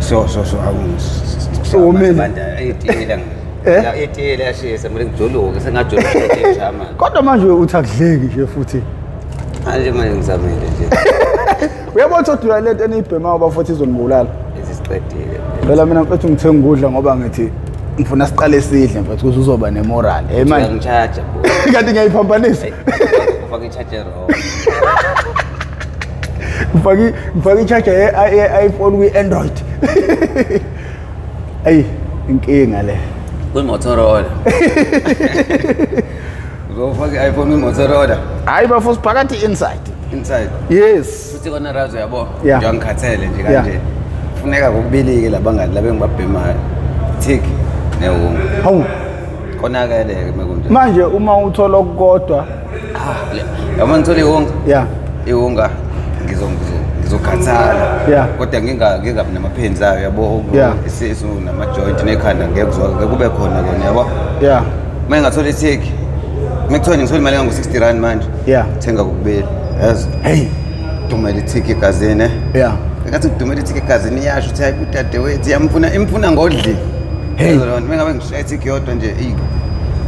Sho sho sho Womile. Itiyela. Eh? Ya itiyela yashisa mina ngijuluke sengajuluka nje manje. Kodwa manje uthi akudleki nje futhi. Manje manje ngizamile nje. Uyabona ukuthi odula lento eniyibhemayo bafowethu izonibulala. Isiqedile. Phela mina mfethu ngithenga ukudla ngoba ngithi ngifuna siqale sidle mfethu ukuze uzoba nemoral. Hey manje Ngiyangicharge bo. kanti ngiyayiphambanisa. Ufake i-charge wrong. Ngifake i-charger ye-iPhone kwi-Android. Ayi inkinga le. Kwi-Motorola. Uzofaka i-iPhone kwi-Motorola. Hayi bafo siphakathi inside. Inside. Yes. Futhi kona razo yabo. Yeah. Njengoba ngikhathele nje Yeah. kanje. Funeka kokubili-ke labangani laba engibabhemayo. Tik newunga. Hawu Konakele-ke mekunje. manje uma uthola okukodwa Yabo ngithola iwunga. yeah. Iwunga ngizokhathala. Yeah. Kodwa ngingabi namapheni ayo yabo. Yeah. Isisu nama-joint nekhanda ngeke kuzwakale kube khona kona yabo. Yeah. Uma ngingathola ithiki, uma kuthiwa ngithola imali engango-60 rand manje. Yeah. Thenga kokubili. Yazi. Hey. Dumela ithiki egazini. Eh. Yeah. Ngathi ngidumela ithiki egazini iyasho ukuthi hayi udadewethu iyamfuna imfuna ngodli. Hey. Yezwa loo nto, uma ngabe ngishaya ithiki yodwa nje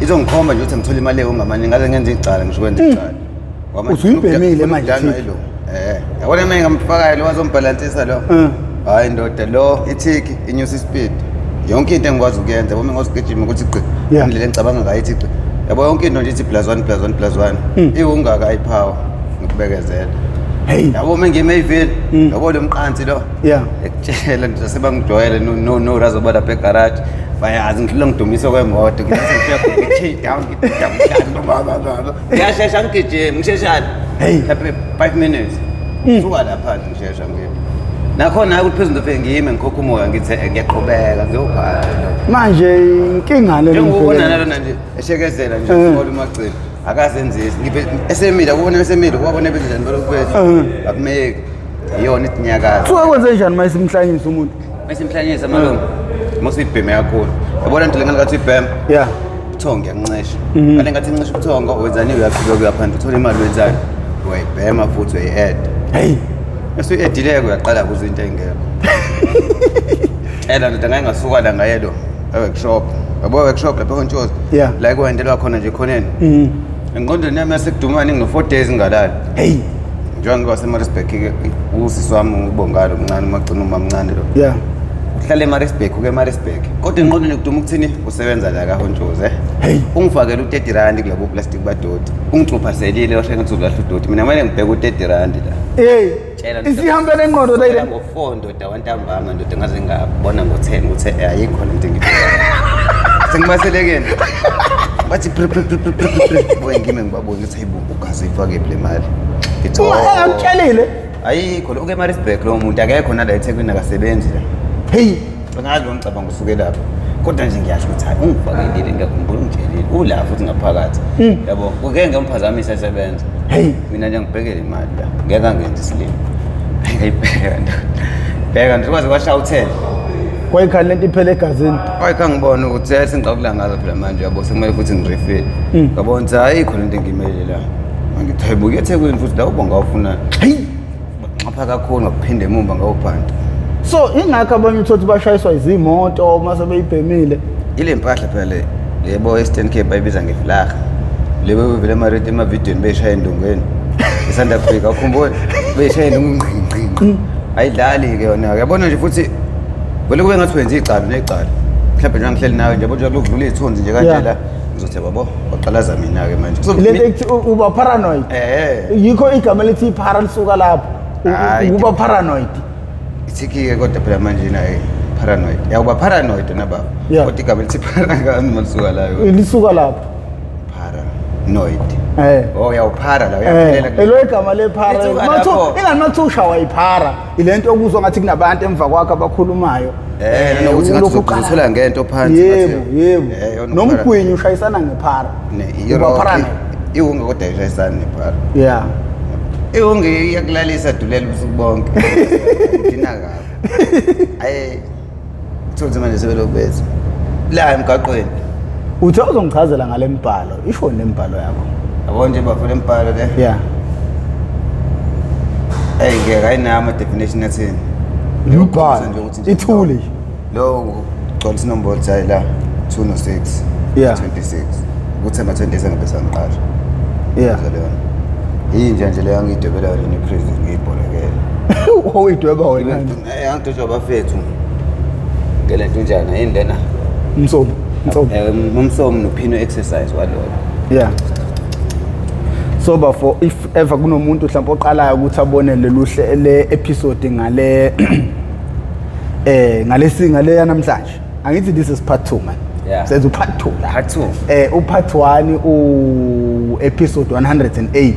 izongikhomba nje ukuthi ngithole imali ewungamane ngaze ngenze icala ngisho kwenza icala. Ngoba manje Usuyibhemile ngifuna manje ukudanwa ithiki. yilo. Eh, yabona uma ngingamfakayo lo wazombhalansisa lo. Hayi ndoda lo ithiki inyusa ispeed. Yonke into engikwazi ukuyenza, yabo uma ngikwazi ukugijima ukuthi gqi. Yeah. Indlela engicabanga ngayo ithi gqi. Yabo yonke into nje ithi plus one plus one plus one. Iwungaka ipower ngokubekezela. Hey. Yabo uma ngime eyivili, yabo lo mqansi lo. Yeah. Ekutshela nje sebangijwayele no no no razoba lapha egarage. Bayazi ngidlula ngidumisa kwemoto ngithi ngifika khona ngi-change down ngithi down ba ba ba ba. Ngiyashesha ngigijime ngisheshane. Hey. Mhlawumbe 5 minutes. Suka lapha ngishesha ngime. Nakhona ukuthi phezulu ngifike ngime ngikhokha umoya ngithi ngiyaqhubeka ngiyobhala. Manje inkinga le Njengokubona nalona nje eshekezela nje usikole umagcini akazenzisi ngibe esemile akubona esemile kuwabona benjani balokhu bethu akumeki iyona ithi nyakaza. Kusuke kwenze njani uma isimhlanyisa umuntu? Esimhlanyisa malume mosuyibheme kakhulu yabona nto lengane kathi uyibhema Yeah. ubuthongo iyancisha ngale ngathi incisha ubuthongo wenzani uyaqhubeka uyaphansi uthola imali wenzani uyayibhema futhi uyayi-add. Hey. Bese uyi-addileke uyaqala kuzo into engekho tshela ndoda ngake ngasuka la ngayelo e-workshop yabo workshop lapha eHontshozi Yeah. la kuhendelwa khona nje ekhoneni engqondweni yami yasekudumane ngino-4 days ngingalali. Hey. Njengoba ngiwaseMaritzburg-ke usisi wami ubongalo omncane umagcina umamncane lo uhlala eMaritzburg uke eMaritzburg kodwa engqondweni kuduma ukuthini usebenza la kaHontshozi eh Hey. Ungifakele u-30 rand kulabo plastic badoti ungicuphaselile washo ngathi uzolahla udoti mina kumele ngibheke u-30 rand la. Hey. Tshela ndoda. Isihambe lengqondo Kusukela le. ngo-4 ndoda wantambama ndoda ngaze ngabona ngo-10 ukuthi ayikho lento engiyibhekayo. Sengibaselekeni bathi pri pri pri pri pri pri pri boye ngime ngibabuke ngithi hayibo ugazi uyifake phi le mali. Ngithi, Uma "Oh." engakutshelile. Ayikho lo uke eMaritzburg lowo muntu akekho nala eThekwini akasebenzi la. Hey. Angazi lo ngicabanga usuke lapho kodwa nje ngiyasho ukuthi hayi ungifakelile ngiyakhumbula ungitshelile ula futhi ngaphakathi yabo kuke ngiyomphazamisa esebenza. Hey. Mina nje ngibhekele imali la ngeke angenze isilimo ngiyibheka ndoda bheka nje kwaze kwashaya u-10. Kwayikhani lento iphele egazini. Kwayikha ngibona ukuthi hayi sengiqakulanga ngazo phela manje yabo sekumele futhi ngirefile ngabona ukuthi ayikho lento engimele la ngithi hayi buke eThekwini futhi la ubonga ufuna Hey. ngapha kakhulu ngakuphinde emumva ngawuphanda. So ingakho abanye uthothi bashayiswa izimoto uma sebeyibhemile. Ile mpahla phela le lebo Eastern Cape bayibiza ngeflaga lebo bevele emareti emavidiyweni beyishaya endongweni isanda kufika ukhumbule beyishaya endongweni ngqi ngqi ngqi ayidlali-ke yona yabona nje futhi vele kube ngathi wenza icala necala mhlawumbe njengoba ngihleli nawe nje yabo nje lokudlula iy'thunzi nje kanje Yeah. la ngizothi babo waqalaza mina-ke manje Le nto ethi uba paranoid. Eh. Yikho igama elithi para lisuka lapho. Hayi. Ukuba paranoid. Ithiki-ke kodwa phela manje naye paranoid yawuba paranoid nababa Yeah. kodwa igama elithi para malisuka layo Lisuka lapho. Paranoid. Eh. Oh uyawuphara la Eh, uyaphelela kule- elo igama lephara. Lithuka Mathu lapho. ingani mathu ushawa iphara. Ilento okuzwa ngathi kunabantu emva kwakho abakhulumayo. Eh, nanokuthi ngathi ulokhu uqala- uzothola ngento phansi, Yebo, ngathi- yebo. Eh, yona uphara. Nomgwinyo ushayisana ngephara. Ne- Uba i-rock, paranoid. Iwunga kodwa ayishayisani nephara. Yeah. Iwunga iyakulalisa dulela ubusuku bonke. Udina kabi. Ayi thunzi manje sebelokhu bethu. La emgaqweni. Uthe uzongichazela ngale mbhalo. Isho nembhalo yakho. Yabo nje bafuna imbhalo le. Yeah. Ey ngeke ayinayo ama definition athini. Umbhalo. Nje ukuthi nje Ithule nje. Lo ugcwalisa inombolo uthi hayi la 2 no 6. Yeah. 26. Ukuthi ama 20 engabe sangiqasha. Yeah. Leyo. Yinja nje leyo angiyidwebela yona ne-prison ngiyibholekele. Owuyidweba wena. Angidwetshwa abafethu. Ngele nto njani yini lena? Msomo. Msomo. Umsomo nophino exercise walolo. Yeah. So bafo, if ever kunomuntu mhlawumbe oqalayo ukuthi abone lelu le episode ngale ngalesi ngale yanamhlanje. Angithi this is part 2 man. Yeah. Senza part 2 la. Part 2. U part 1 u episode 108.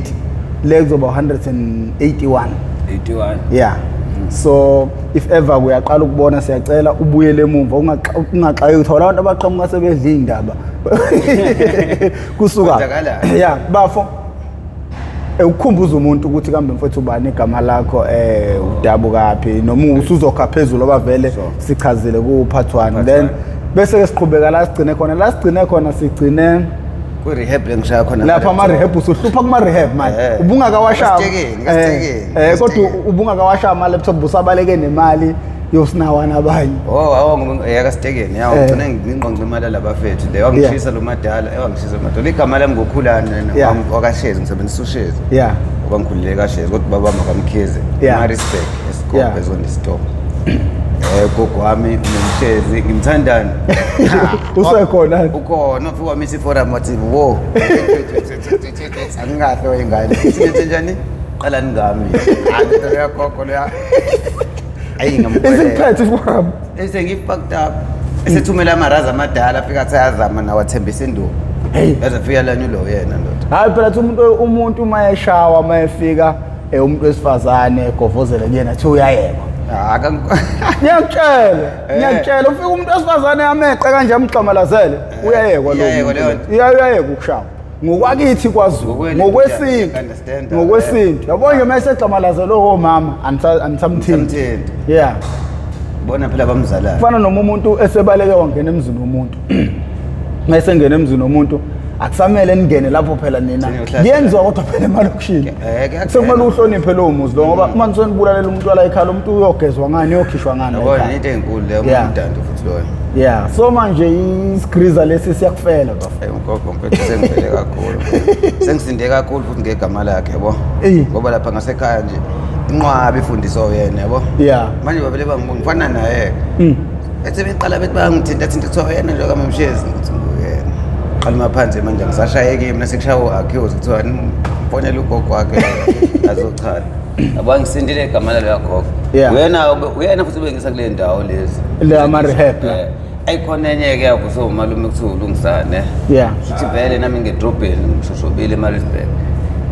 Le kuzoba 181. 81. Yeah. So if ever uyaqala ukubona, siyacela ubuyele emuva, ungaxaki, uthola abantu abaqhamuka sebedla indaba kusuka. Kwenzakalani? Yeah, bafo, ukukhumbuza umuntu ukuthi kambe mfethu ubani igama lakho, udabukaphi, noma usuzokha phezulu abavele sichazile ku part 1. Part Then one. bese ke siqhubeka la sigcine khona, sigcine Ku-rehab lengishaya khona. Lapha ama rehab, usuhlupha kuma rehab manje. Ubungakawasha Kasitekeni, kasitekeni, kodwa kasitekeni. ubungakawasha ama laptop, usabaleke nemali yosinawana abanye. Oh, awu ngoba yakasitekeni yawo ngigcine ngingqongqa imali labafethu le wangishisa lo madala, ewangishisa lo madala. Igama lami ngokhulana wakashezi, ngisebenzisa ushezi. Ngoba ngikhulele kaShezi kodwa baba wami akaMkhize. Maritzburg esikole ezona isitop. Gogo wami unomshezi ngimthandani. Usekhona? Ukhona, ufika wamisa iforum wathi wo. Angingahlo ingane. Sinenze njani? Qalani ngami. Hayi leya gogo leya. Ayi ngamkweleta. Isiphethe iforum. Ese ngi-fucked up. Esethumela amaraza amadala afika athi ayazama nawo athembisa induku. Hey. Yaze afika lanye lo yena ndoda. Hayi phela, thi umuntu uma eshawa, uma efika umuntu wesifazane egovozele kuyena, athi uyayekwa. Ah, Ngiyakutshela, ngiyakutshela, ufika umuntu wesifazane ameqe kanje amxamalazele, uyayekwa lo Uyayekwa muntu. leyo nto. Uyayekwa ukushawa. Ngokwakithi kwaZulu, ngokwesintu, Understand. Ngokwesintu. Yabo nje mase examalazele omama, anisamthinti. Anisamthinti. Yeah. Bona phela bamzalayo. Kufana noma umuntu esebaleke wangena emzini womuntu. Mase engena emzini womuntu, akusamele ningene lapho phela nina. Seniyohlasela. Kuyenziwa kodwa phela emalokishini. Kuyangena. Sekumele uhloniphe lowo muzi lo, ngoba uma nisenibulalela umuntu wala ekhaya, lo muntu uyogezwa ngani, uyokhishwa ngani la Yabona ekhaya? into enkulu leyo umdando futhi loyo. Yeah, so manje isigriza lesi siyakufela bafo. Hayi ugogo mfethu sengivele kakhulu. Sengisinde kakhulu futhi ngegama lakhe yabo. Ngoba lapha ngasekhaya nje inqwabi ifundiswa uyena yabo. Manje babele bangifana naye. Ethi beqala bethi bayangithinta thinta, kuthiwa uyena nje kaMamshezi, ngithi nguyena. Qala maphansi manje ngisashayeki mina, sekushawa u-accuse kuthiwa mfonela ugogo wakhe azochaza. Yabo ngisindile igama lalo yagogo. Uyena uyena futhi ubengisa kule ndawo lezi. Le ama rehab la. Ayikhona enye ke yavusa umalume kuthiwa ulungisane. Futhi vele nami ngedrobheni ngishoshobile eMaritzburg.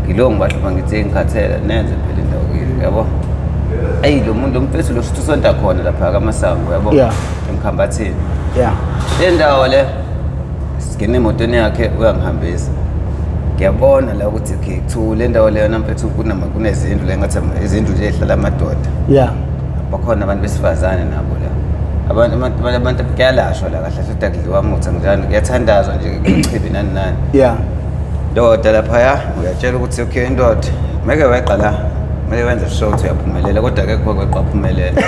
Ngilo ngibahlupha ngithi ngikhathele nenze phela indawo kimi yabo. Ayi lo muntu umfethu lo futhi usonta khona lapha kaMasango yabo. Emkhambathini. Le ndawo le singene emotweni yakhe uyangihambisa. Ngiyabona la ukuthi okay kuthiwa le ndawo leyo namfethu kunezindlu le ngathi izindlu nje ezihlala amadoda. Bakhona abantu besifazane nabo la. Abantu kuyalashwa la kahle futhi akudliwa mutha njani, kuyathandazwa nje kuchibi nani nani. Ndoda laphaya uyatshela ukuthi okay ndoda meke weqa la, kumele wenze sure ukuthi uyaphumelela, kodwa akekho okweqa aphumelele.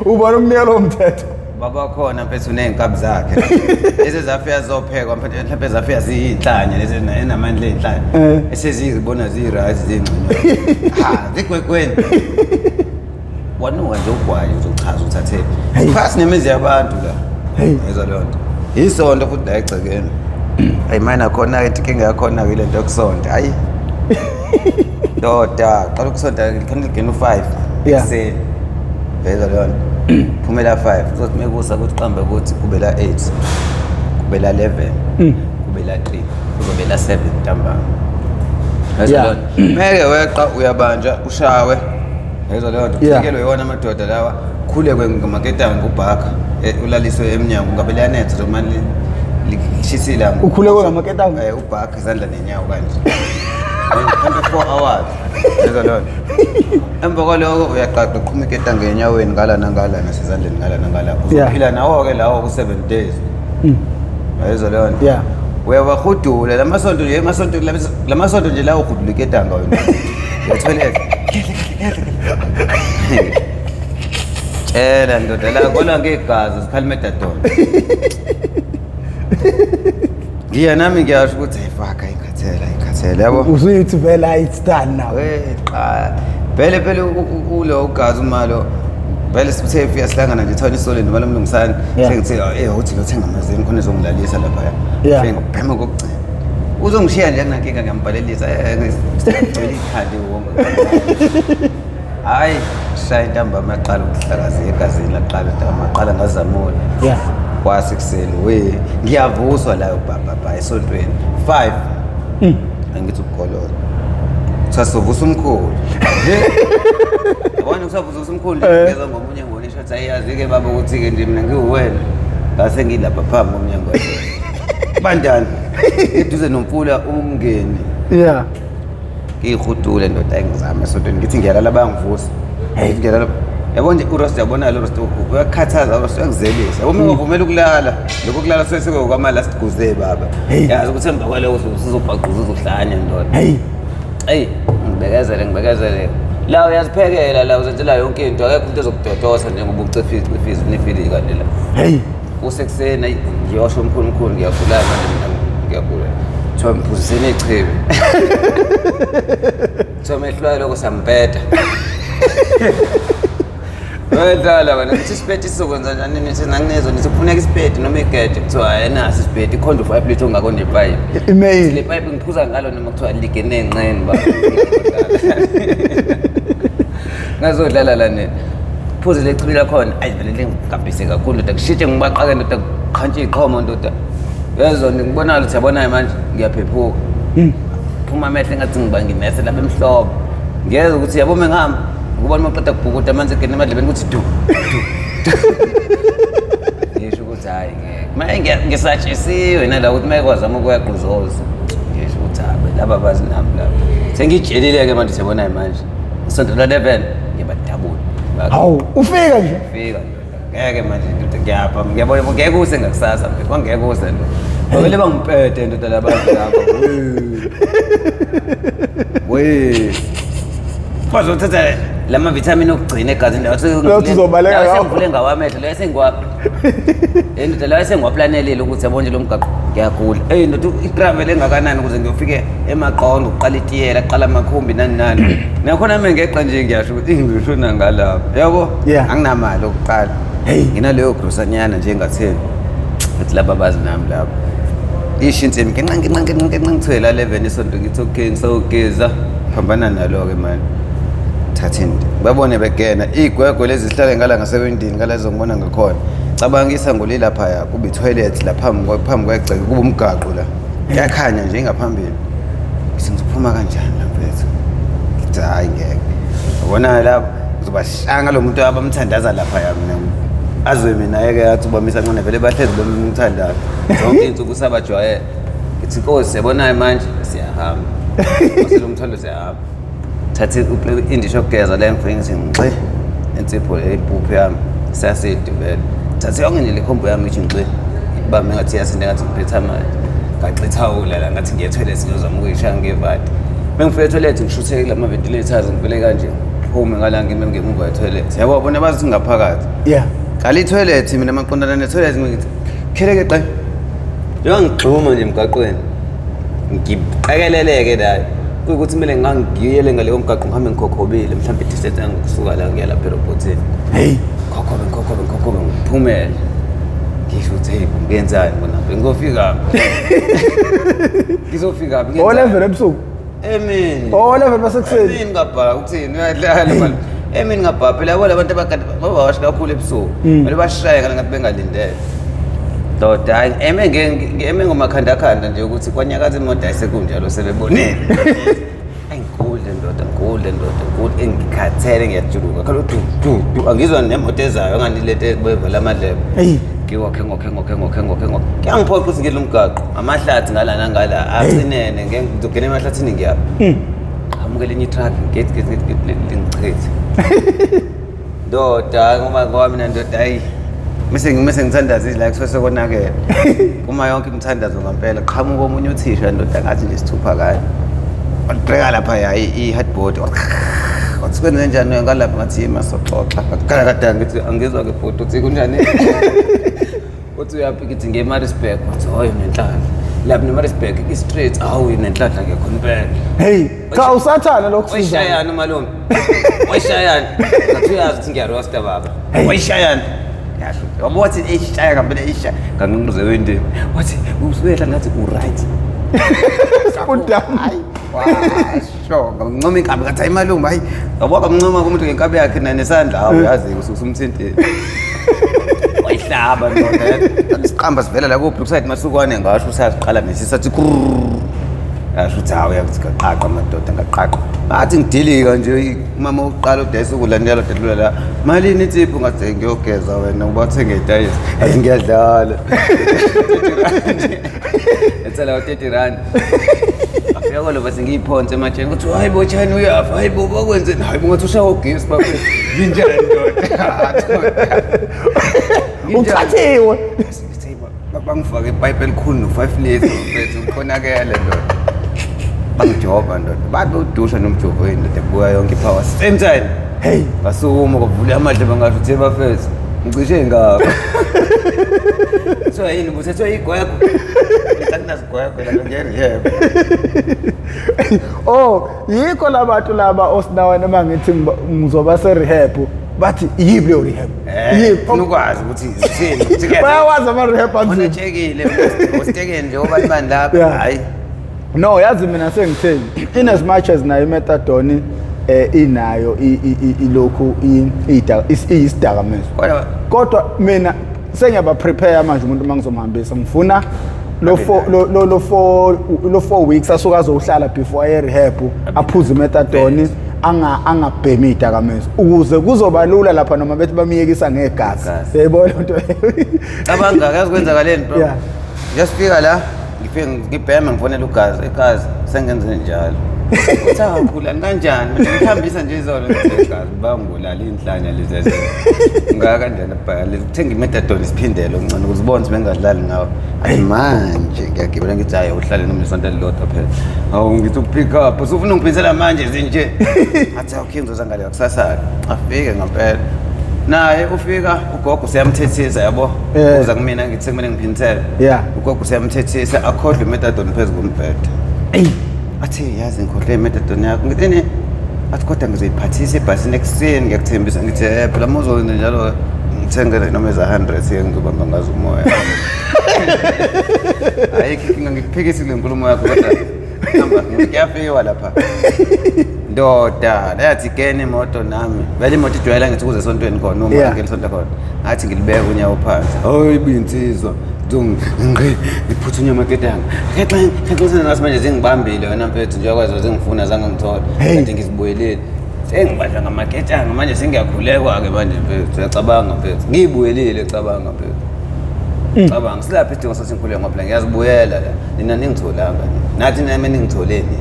Ubona ukunika lowo mthetho. Baba khona mfethu uney'nkabi zakhe. Lezi zafika zophekwa mfethu, mhlawumbe zafika ziyinhlanya lezi enamandla ey'nhlanya. Esezizibona ziyi-right ziyingxenye. Ha, zigwegweni. Wanuka nje ugwayi uzochaza uthathephi. Phasi nemizi yabantu la. Yezwa leyo nto. Isonto futhi la egcekeni. Hayi mina khona ke inkinga yakhona ke lento yokusonta. Hayi. Ndoda, qala ukusonta khona ligena u5 ekuseni. Yezwa leyo nto. Phumela 5, uzothi mekusa ukuthi qambe ukuthi kube la 8, kube la 11, kube la 3, kuzobe la 7 ntambama. Yezwa leyo nto. Meke weqa uyabanja ushawe. Yezwa leyo nto. Kusekelwe iwona amadoda lawa. Khulekwe ngamaketanga ubhaka, ulaliswe emnyango ngabe liyanetha noma lishisa ilanga. Ukhulekwe ngamaketanga? Ubhaka izandla nenyawo kanje. Mhlawumbe 4 hours. Yezwa leyo nto. Emva kwaloko uyaqaqa uqhuma iketanga enyaweni ngala nangala nasezandleni ngala nangala. Uzophila nawo-ke lawo ku-7 days. Yezwa leyo nto. Uyawahudula lamasonto nje, amasonto lamasonto nje lawo uhudula iketanga wena. Uyathola. Tshela ndoda la kona ngegazi zikhala imethadone. Ngiya nami ngiyasho ukuthi hey fuck, ayikhathele, ayikhathele, yabo. Usuyithi vele it's done now. We cha. Vele phela ulo ugazi umalo vele sithe fika sihlangana nje thona isoleni noma lomlungisani sengithi eh uthi ngiyothenga amazini khona ezongilalisa lapha. Fika ngibhema kokugcina. Uzongishiya nje kunankinga ngiyambhalelisa ngigcwele ikhadi wonke. Hayi shaya intambama yaqala ukuhlakaza egazini laqala intambama qala ngazamula. Kwasekuseni we ngiyavuswa la baba baba esontweni 5. Angithi ukugoloza. Kuthiwa sovusa umkhulu. Yabona kusavusa umkhulu nje ngezwa ngomunye ngone isho athi ayiyazi-ke baba ukuthi-ke nje mina ngiwuwena. Ngase ngilapha phambi komnyango. Bandani eduze nomfula umngeni. Ngiyihudule ndoda engizama esontweni ngithi ngiyalala bayangivusa. Ngithi ngiyalala. Yabo nje uRost yabona lo Rost uyakhathaza uRost uyakuzelisa. Yabo uma ungavumela ukulala, lokho kulala sesekukwama last guze baba. Yazi ukuthi emva kwaloko usuzobhaquza uzohlanya ndoda. Hey. Hey, ngibekezele ngibekezele. La uyaziphekela la uzenzela yonke into akekho umuntu ozokudodosa njengoba ucifisa ucifisa unifilika nje la. Hey. Kusekuseni ngiyosho omkhulu mkhulu ngiyagula manje mina ngiyagula. Kuthiwa mphuziseni ichibi. Kuthiwa mehlwayo lokho sampeta. Wedlala wena kuthi isipeti sizokwenza njani nithi nanginezwa nithi kufuneka isipeti noma igede kuthiwa hayi naso isipeti ikhonda u-5 litre ongako nepayipi. Email. Le payipi ngiphuza ngalo noma kuthiwa ligene enqeni baba. Ngazodlala la nini. Phuze le chibi lakhona ayi vele lingigabhise kakhulu ndoda ngishintshe ngibaqake ndoda qhantshe iqhomo ndoda. Yezwa ngibona ukuthi yabona manje ngiyaphephuka. Phuma amehlo engathi ngiba nginese lapha emhlophe. Ngiyezwa ukuthi yabo mengihamba ngubona uma uqeda kubhukuda amanzi egene emadlebeni ukuthi du du. Ngisho ukuthi hayi ngeke. Manje ngisatshisiwe nala ukuthi mayekwazama ukuyagquzoza. Ngisho ukuthi hayi laba bazi nami laba. Sengitshelile ke manje siyabona manje. Isonto la 11 ngiyabadabula. Hawu, ufika nje. Ufika ndoda. Ngeke manje ndoda ngiyapha. Ngiyabona ngeke use ngakusasa mfethu. Kwangeke use ndoda. Bavele bangiphethe ndoda labantu laba. We. Bazothatha lama vitamin okugcina egazini lawo Lawo uzobaleka ngawo. sengivule ngawamehlo lawo sengiwa ndoda lawo sengiwaplanelile ukuthi yabo nje lo mgaqo ngiyagula. Ey ndoda itravel engakanani ukuze ngiyofike emaqondo ukuqala itiyela aqala amakhumbi nani nani. Nakhona mina ngeqa nje ngiyasho ukuthi ngishona ngalapha. Yabo? Anginamali okuqala. Hey. Nginaleyo grosanyana nje engatheni. Ngathi laba bazi nami lapha. Isho insimbi ngenxa ngenxa ngenxa ngenxa ngithwele 11 isonto ngithi okay ngisawugeza. Phambana nalo ke manje. Thatha into. Babone begena igwegwe lezi zihlale ngala ngasewindini ngala zongibona ngakhona. Cabanga isango lilapha ya kube toilet la phambi kwegceke kube umgaqo la. Kuyakhanya nje ngaphambili. Ngithi ngizophuma kanjani la mfethu? Ngithi hayi ngeke. Yabona lapha ngizobashanga lo muntu abamthandaza lapha ya mina. Azwe mina yeke athi ubamisa nqone vele bahlezi bemthandaza. Zonke insuku sabajwayele. Ngithi Nkosi yabona manje siyahamba. Nkosi lo mthwalo siyahamba. Thatha indisho yokugeza le ngifike ngithi ngixi insipho le impuphu yami siyasidi vele. Thatha yonke nje le khombo yami ngithi ngixi. Ibambe ngathi iyasinda ngathi ngiphethe amanzi. Ngaxithawula la ngathi ngiye toilet ngiyozama ukuyishaya ngevadi. Mengifika etoilet ngishutheke kulama ventilators ngivele kanje. Phume ngala ngime ngemuva etoilet. Yabo bona bazi ngaphakathi. Qala itoilet mina maqondana netoilet ngithi kheleke qe. Njengoba ngigxuma nje emgaqweni. Ngiqekeleleke la. Kuyikuthi kumele ngangiyele ngaleyo mgaqo ngihambe ngikhokhobile mhlawumbe idistance yangokusuka la ngiya lapha erobhothini. Hey. Khokhobe ngikhokhobe ngikhokhobe ngiphumele. Ngisho ukuthi hey ngenzani ngona ngizofika. Ngizofika phi? O 11 ebusuku. Emini. O 11 basekuseni. Emini ngabhaka uthini uyadlala manje. Emini ngabhaka phela yabo labantu abakade babawashi kakhulu ebusuku. Vele bashaye ngathi bengalindele. Ndoda hayi eme eme ngomakhandakhanda nje ukuthi kwanyakaza imoto ayisekunjalo sebebonile. Engikudle ndoda ngikudle ndoda ngikudle engikhathele ngiyajuluka. Khala du du du angizwa nemoto ezayo enganilete bevala amadlebe. Hey. Ngiwakhe ngokhe ngokhe ngokhe ngokhe ngokhe. Kuyangiphoqa ukuthi ngidle umgaqo. Amahlathi ngala nangala acinene ngeke ngizogena emahlathini ngiyapha. Qhamuke elinye itruck ngithi ngithi ngithi lingichithe. Ndoda ngoba ngoba mina ndoda hayi mase ngithandaza la kusuke sekonakele. Uma yonke imithandazo ngempela qhamuka omunye uthisha ndoda ngathi nje sithupha kanye. Wabheka lapha ya i-headboard. Wathi kwenze njani ngalapha? Ngathi yima soxoxa. Ngakhala kade ngithi angizwa ke bhuti uthi kunjani. Uthi uyaphi? Ngithi ngiye eMaritzburg. Wathi hoyi nenhlanhla. Lapha neMaritzburg i-street, hawu nenhlanhla ke khona impela. Hey, cha usathana lokhu. Wayishayana umalume. Wayishayana. Ngathi uyazi ukuthi ngiyarosta baba. Wayishayana. Yasho. Wabo wathi eyishaya ngempela eyishaya. Ngangibuze wendini. Wathi usuyehla ngathi u-right. Udam. Hayi. Washo ngamncoma inkabi ngathi hayi malume hayi. Yabo kamncoma kumuntu ngenkabi yakhe nesandla hawu yazi usumthintile. Wayihlaba ndoda. Siqamba sivela la ku Brookside Masukwane ngasho usaqala nesisathi kurr. Yasho ukuthi hawu yakuthi ngaqaqa madoda ngaqaqa. Ngathi ngidilika nje umama wokuqala udayisa ukudla njalo delula la. Malini insipho? Ngathi ngiyogeza wena uba uthenge itayisi. Athi ngiyadlala. Etsela u-30 rand. Afika kwalo bese ngiyiphonse ematsheni ukuthi hayi bo China uyafa, hayi bo bakwenzeni, hayi bo ngathi ushawa ugesi bafethu. Nginjani ndoda? Uthathiwe. Sithi bangifake ipipe elikhulu no-5 litre mfethu ngikhonakele ndoda. Bangijova ndoda. Bathi udusha nomjovweni ndoda buya yonke ipower same time. Hey. Ngasukuma kwavula amadlebe ngasho uthe bafethu ngicishe ngakho. Kuthiwa yini buthethwe igwegwe? Akunasigwegwe la ngiye-rehab. Oh, yikho labantu laba osinawana mangithi ngizoba se rehab bathi yiphi leyo rehab? Yiphi? Ufuna ukwazi ukuthi zithini. Bayawazi ama rehab anzima. Unetshekile ustekeni nje obani bani lapha hayi. No, yazi mina sengitheni. In as much as nayo imethadone inayo ilokhu iyisidakamizwa. Kodwa Kodwa mina sengiyaba prepare manje umuntu mangizomhambisa ngifuna lo four lo lo lo four lo 4 weeks asuka azohlala before aye rehab aphuze imethadone angabhemi idakamizwa ukuze kuzoba lula lapha noma bethi bamiyekisa ngegazi. Igazi. Uyayibona lento leyo? Cabanga yazi kwenzakaleni bro. Yeah. Ngiyasifika la ngifike ngibheme ngifonela ugazi egazi sengenze njalo. Uthi awukhulani kanjani? Mina ngihambisa nje izolo ngithi egazi bangibulala inhlanya lezi ezinto. Ngaka kanjani bhaka lezi kuthenga imethadone isiphindelo ncane ukuze ubone ukuthi bengadlali ngawe. Hayi manje ngiyagibela ngithi hayi uhlale noma isonto elilodwa phela. Hawu ngithi upick up usufuna ungiphinsela manje zinje. Athi okay ngizoza ngale kusasa. Afike ngempela. Naye ufika ugogo siyamthethisa yabo. Uza kumina ngithi sekumele ngiphinsele. Ugogo siyamthethisa akhohlwe imethadone phezu kombhede. Eyi. Athi yazi ngikhohlwe imethadone yakho. Ngithi ini? Athi kodwa ngizoyiphathisa ebhasini ekuseni ngiyakuthembisa. Ngithi phela uma uzowenza njalo ngithengele noma eza 100 ke ngizobamba ngazo umoya. Ayikho inkinga ngikuphikisi kule nkulumo yakho kodwa hamba kuyafiwa lapha. Ndoda yathi gene imoto nami. Vele imoto ijwayela ngithi kuze esontweni khona uma ngelisonto khona. Ngathi ngilibeka unyawo phansi. Hayi binsizwa. Ngqi ngiphuthunya amaketanga. Xexe xexe nathi manje zingibambile wena mfethu njengoba kwazi zingifuna zange ngithole. Kanti ngizibuyelile. Sengibadla ngamaketanga manje sengiyakhulekwa ke manje mfethu. Uyacabanga mfethu. Ngiyibuyelile cabanga mfethu. Cabanga silapha isidingo sokuthi ngikhuleke ngoba phela ngiyazibuyela la. Nina ningitholanga nina. Nathi nami ningitholeni.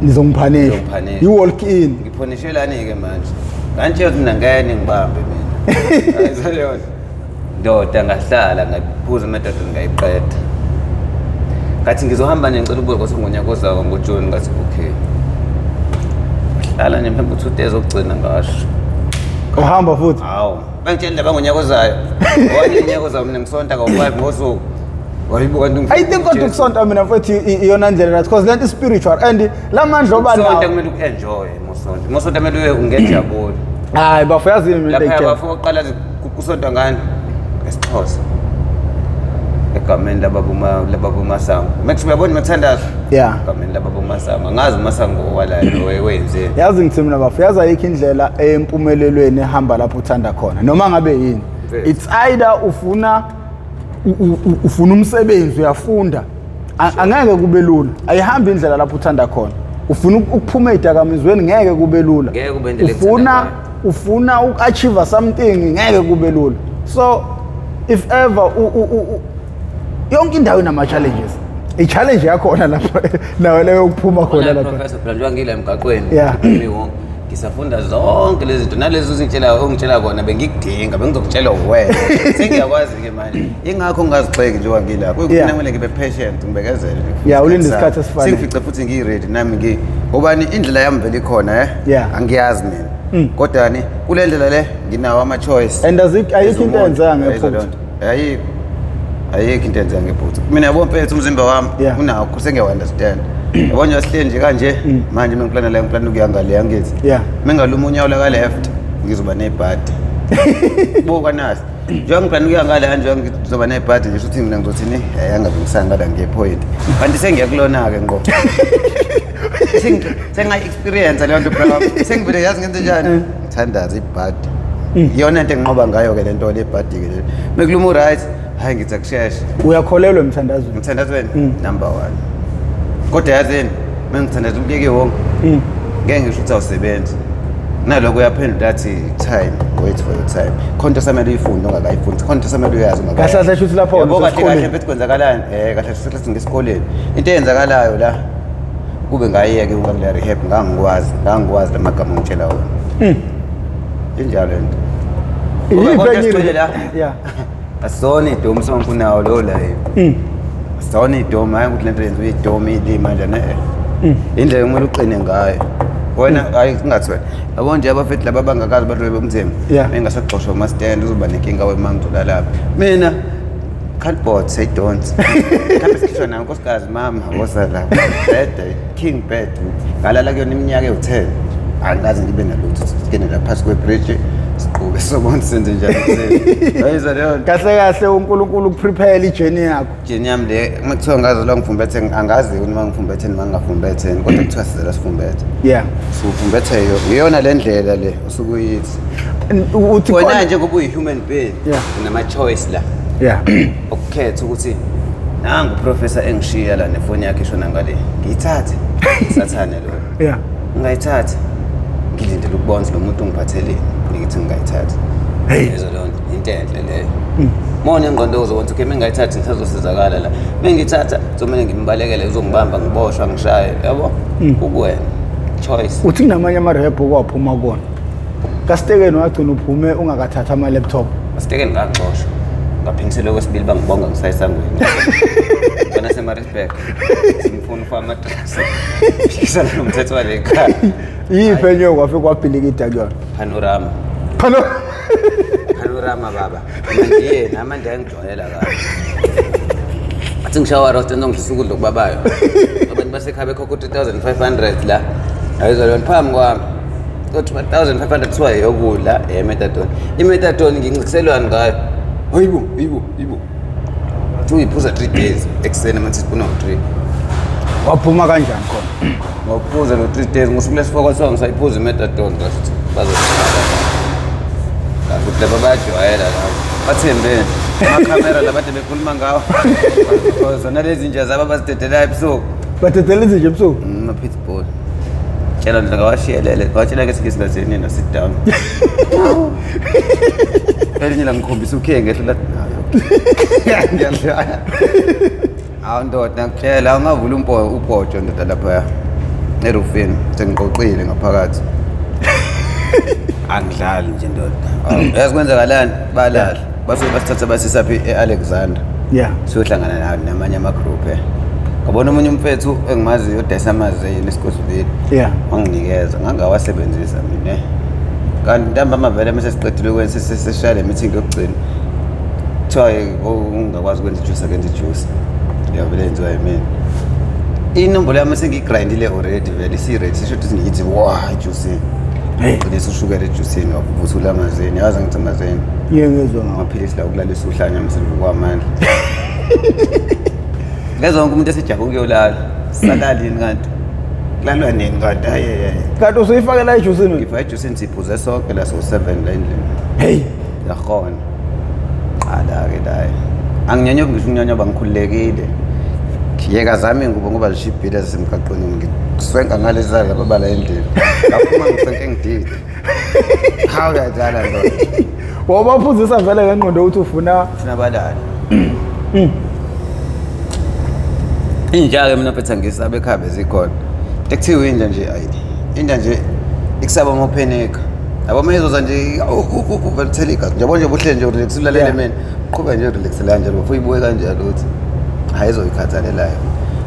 Nizongiphanisha. Nizongiphanisha. You walk in. Ngiphonishelani ke manje. Ngantshela ukuthi mina ngeke ningibambe mina. Ayizaleyona. Ndoda ngahlala ngaphuza imethadone ngayiqeda. Ngathi ngizohamba nje ngicela ukubuza kwathi ngonyaka ozayo ngoJune ngathi okay. Hlala nje mhlawumbe 2 days okugcina ngasho. Uhamba futhi. Hawu. Bangitshela indaba ngonyaka ozayo. Wani unyaka ozayo mina ngisonta ngo-5 ngosuku. Wayibuka nto I think kodwa ukusonta mina mfethu iyona ndlela right because lento spiritual and lamandla oba Usonta nawo. kumele uku-enjoy mosonto. Mosonta kumele uye ungenjabulo. Hayi bafo yazi mina into Lapha eyitshela. bafo oqala kusontwa ngani? NgesiXhosa. Egameni lababa uMasango. Max uyabona mathandazo? Yeah. Egameni lababa uMasango. Angazi uMasango wala wenzeni. Yazi ngithi mina bafo yazi ayikho indlela empumelelweni ehamba lapho uthanda khona noma ngabe yini. Yes. It's either ufuna ufuna umsebenzi uyafunda angeke kube lula ayihambi indlela lapho uthanda khona ufuna ukuphuma ezidakamizweni ngeke kube lula Ngeke kube indlela ufuna engithanda ufuna uku-achieve something ngeke kube lula so if ever yonke indawo inama-challenges i-challenge yakhona lapha nawe leyo yokuphuma khona lapha Professor phela njengoba ngila emgaqweni Yeah. ngimi wonke ngisafunda zonke lezi zinto nalezi uzingitshela ongitshela kona bengikudinga bengizokutshela wena sengiyakwazi ke manje ingakho ngingazigxeki njengoba ngila kuyikuthi Yeah. kumele ngibe patient ngibekezele nje Yeah, ulinde isikhathi esifanele. Sengifice futhi ngiyi-ready nami ngobani indlela yami vele ikhona Yeah. angiyazi mina Kodwa ni kule ndlela le nginawo ama-choice. And ayikho into eyenzeka ngephutha. Ayikho. Ayikho into eyenzeka ngephutha. Mina yabo mfethu, umzimba wami unakho sengiyawu-understand. Yabo nje sihleli nje kanje manje, mengiplana la, ngiplana ukuya ngale, angithi mengaluma unyawo la ka-left ngizoba nebhadi. Buka nasi, njengoba ngiplana ukuya ngale nje ngizoba nebhadi nje, futhi mina ngizothini, hayi, angabe ngisangala ngepoint, kanti sengiya kulona-ke ngqo. Sengayi-experience leyo nto, bro. Sengivele yazi ngenze njani, ngithandaza ibhadi. Iyona into enginqoba ngayo-ke le nto le, ibhadi-ke le. Mekuluma u-right, hhayi, ngithi akusheshe. Uyakholelwa emthandazweni? Ngithandazweni number one, kodwa yazini, uma ngithandaza umyeke wonke, ngeke ngisho ukuthi awusebenzi. Naloko uyaphendula athi time, wait for your time. Khona into osamele uyifunde ongakayifundi, khona into osamele uyazi ongakayazi. Kahle kahle shuthi lapho Yabo, kahle kahle usesikoleni. mfethu, kwenzakalani kahle kahle ngesikoleni, into eyenzakalayo la, kube ngayiyeke ukula rehab, ngangikwazi lamagama ngitshela wona. Injalo lento. Iyiphi Ngoba konke enye esigcwele la. Asizona idomi sonke, unawo lo la. Asizona idomi, hayi ukuthi lento yenziwa idomi ilima njani, Indlela kumele uqine ngayo wena, hayi kungathi wena. Yabo nje abafethu laba abangakazi balwe bomthembu, engasaxoshwa ama-stand, uzoba nenkinga wema ngizolala mina cardboard seyidonsi, mhlawumbe sikhishwa nayo nkosikazi, mama woza la, bed, king bed, ngalala kuyona iminyaka ewu-10, angikaze ngibe nalutho. Singene la phasi kwebridge, siqhube, sobona senze njani ekuseni. Ayizwa leyo nto. Kahle kahle uNkulunkulu ukuprepare ijourney yakho. Journey yami le, uma kuthiwa ngazalwa ngifumbethe, angazi noma ngifumbethe noma ngingafumbetheni, kodwa kuthiwa sizalwa sifumbethe. Sifumbethe iyona le ndlela le osuke uyithi. Uthi Wena njengoba uyi-human being, unama-choice la okukhetha ukuthi nangu uprofessor engishiya la nefoni yakhe ishona ngale, ngiyithathe, sathane lo, ngingayithathi, ngilindele ukubona ukuthi lo muntu ungiphatheleni, ngithi ngingayithathi. Hey. Yizo leyo nto, into enhle leyo. Uma unengqondo uzobona ukuthi okay, mengingayithathi ngisazosizakala la, mengiyithatha kuzomele ngimbalekele, uzongibamba, ngiboshwa, ngishaye, yabo, kukuwena, choice. Uthi kunamanye ama-rehab okwaphuma kuwona, kasitekeni wagcina uphume ungakathathi ama-laptop. Asitekeni ngaxoshwa, ngaphindiselwa kwesibili, bangibonga ngisayisangweni khona seMaritzburg, simfuna ufaka ama-drugs, phikisana nomthetho wale khaya. Yiphi enye kwafike kwabhilikida kuyona? Panorama. Phano. Panorama baba, amandiye namanje ayangijwayela kabi, athi ngishawa roast, ngizongidlisa ukudla okubabayo, abantu basekhaya bekhokha u-3500 la, ayizwa lona phambi kwami, kodwa 1500 kuthiwa eyokudla, eyemethadone. Imethadone ngincikiselwani ngayo? Hayibo, hayibo, hayibo, kuthiwa uyiphuza 3 days, ekuseni ama-teaspoon awu-3. Waphuma kanjani khona? Ngawuphuza lo 3 days, ngosuku lesi-4 kwathiwa ngisayiphuza imethadone, ngasho bazoqala ukuthi laba bayajwayela laba, bathembeni amakhamera labade bekhuluma ngawo, zona lezi nja zabo abazidedelayo ebusuku. Badedela izinja ebusuku? Ama-pitbull, tshela nje, ngawashiyelele, ngawatshela ke singisi ngathi nina sit down, elinye langikhombisa ukhiye ngehlo lathi nayo ngiyadlala. Hawu ndoda, ngikutshela, ungavula upotsho ndoda laphaya erufini, sengiqoqile ngaphakathi, angidlali nje ndoda. Hawu, yazi kwenzakalani, balala, basuke basithatha basisaphi e-Alexander, siyohlangana namanye amagruphu. Ngabona omunye umfethu engimaziyo odayisa amazini esigodlweni, wanginikeza, ngangawasebenzisa mina, kanti ntambama vele mase siqedile ukwenza, sesishaya le meeting yokugcina, kuthiwa ungakwazi ukwenza ijuice, akenza ijuice yavele yenziwa yimina. Inombolo yami sengiyigrindile already, vele isi-ready, sisho ukuthi ngiyithi wa ejusini. Hey. Gcinisa ushukela ejusini, wavuthula amazini, yazi ngithi amazini. Ngike ngezwe ngawo. Amaphilisi la okulalisa uhlanya msivukwa amandla. Ngezwe wonke umuntu esijaha ukuyolala, salala yini kanti, kulalwa nini kanti? Hayi, hayi, hayi. Kanti usuyifakela ejusini? Ngifake ejusini, siphuze sonke la, so-7 la endlini. Hey. Yakhona qala-ke la, anginyonyobi ngisho ukunyonyoba, ngikhululekile. Yeka zami ingubo ngoba zishibhile zisemgaqweni, ngiswenka ngalezi zalaba bala endlini, ngaphuma ngiswenke ngidide. Hawu, uyadlala ndoda. Wabaphuzisa vele ngengqondo ukuthi ufuna Funa balale. Inja-ke mina phetha ngisabe ekhaya bezikhona. Ekuthiwa inja nje, ayi, inja nje ikusaba uma uphenika. Yabo, uma izoza nje uvele uthele igazi. Njabo nje buhle nje urelax ulalele mina. Qhubeka nje relax la kanjalo, bafuna uyibuke kanjalo ukuthi hayi izoyikhathalelayo.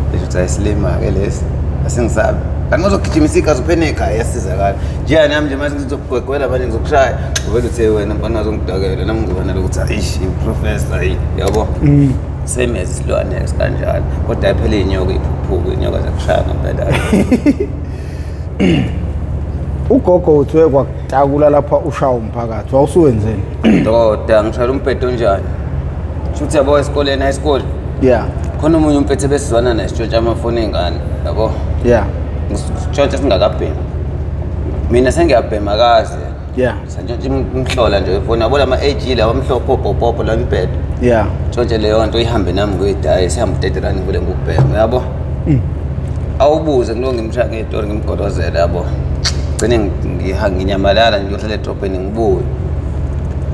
Ngisho ukuthi ayisilima-ke lesi. Asingisabi. Kanti uzogijimisa igazi uphenikha iyasizakala. Njenga nami nje manje ngizokugwegwela manje ngizokushaya. Uvele uthe wena mfana uzongidakela nami ngizoba nalokuthi ayish professor ayi yabo. Same as isilwane sikanjalo. Kodwa phela inyoka iphuphuka inyoka zakushaya ngempela. Ugogo uthiwe kwakutakula lapha ushaya umphakathi wawusuwenzeni? Ndoda ngishayela umbhedo onjani? Shuthi yabo esikoleni high school. Yeah. Khona omunye umpethe besizwana naye sitshontsha amafoni ey'ngane yabo. Yeah. Sitshontsha singakabhemi. Mina sengiyabhema kaze. Yeah. Santshontsha imhlola nje ifoni yabo lama AG lawa amhlophe obhopopo la imibhedo. Yeah. Tshontshe leyo nto ihambe nami kuyidaye sihambe u-30 rand ngivele ngikubhema yabo. Awubuze ngilo ngimshaya ngeyitori ngimgolozele yabo. Gcine nginyamalala ngiyohlala edrobheni ngibuye.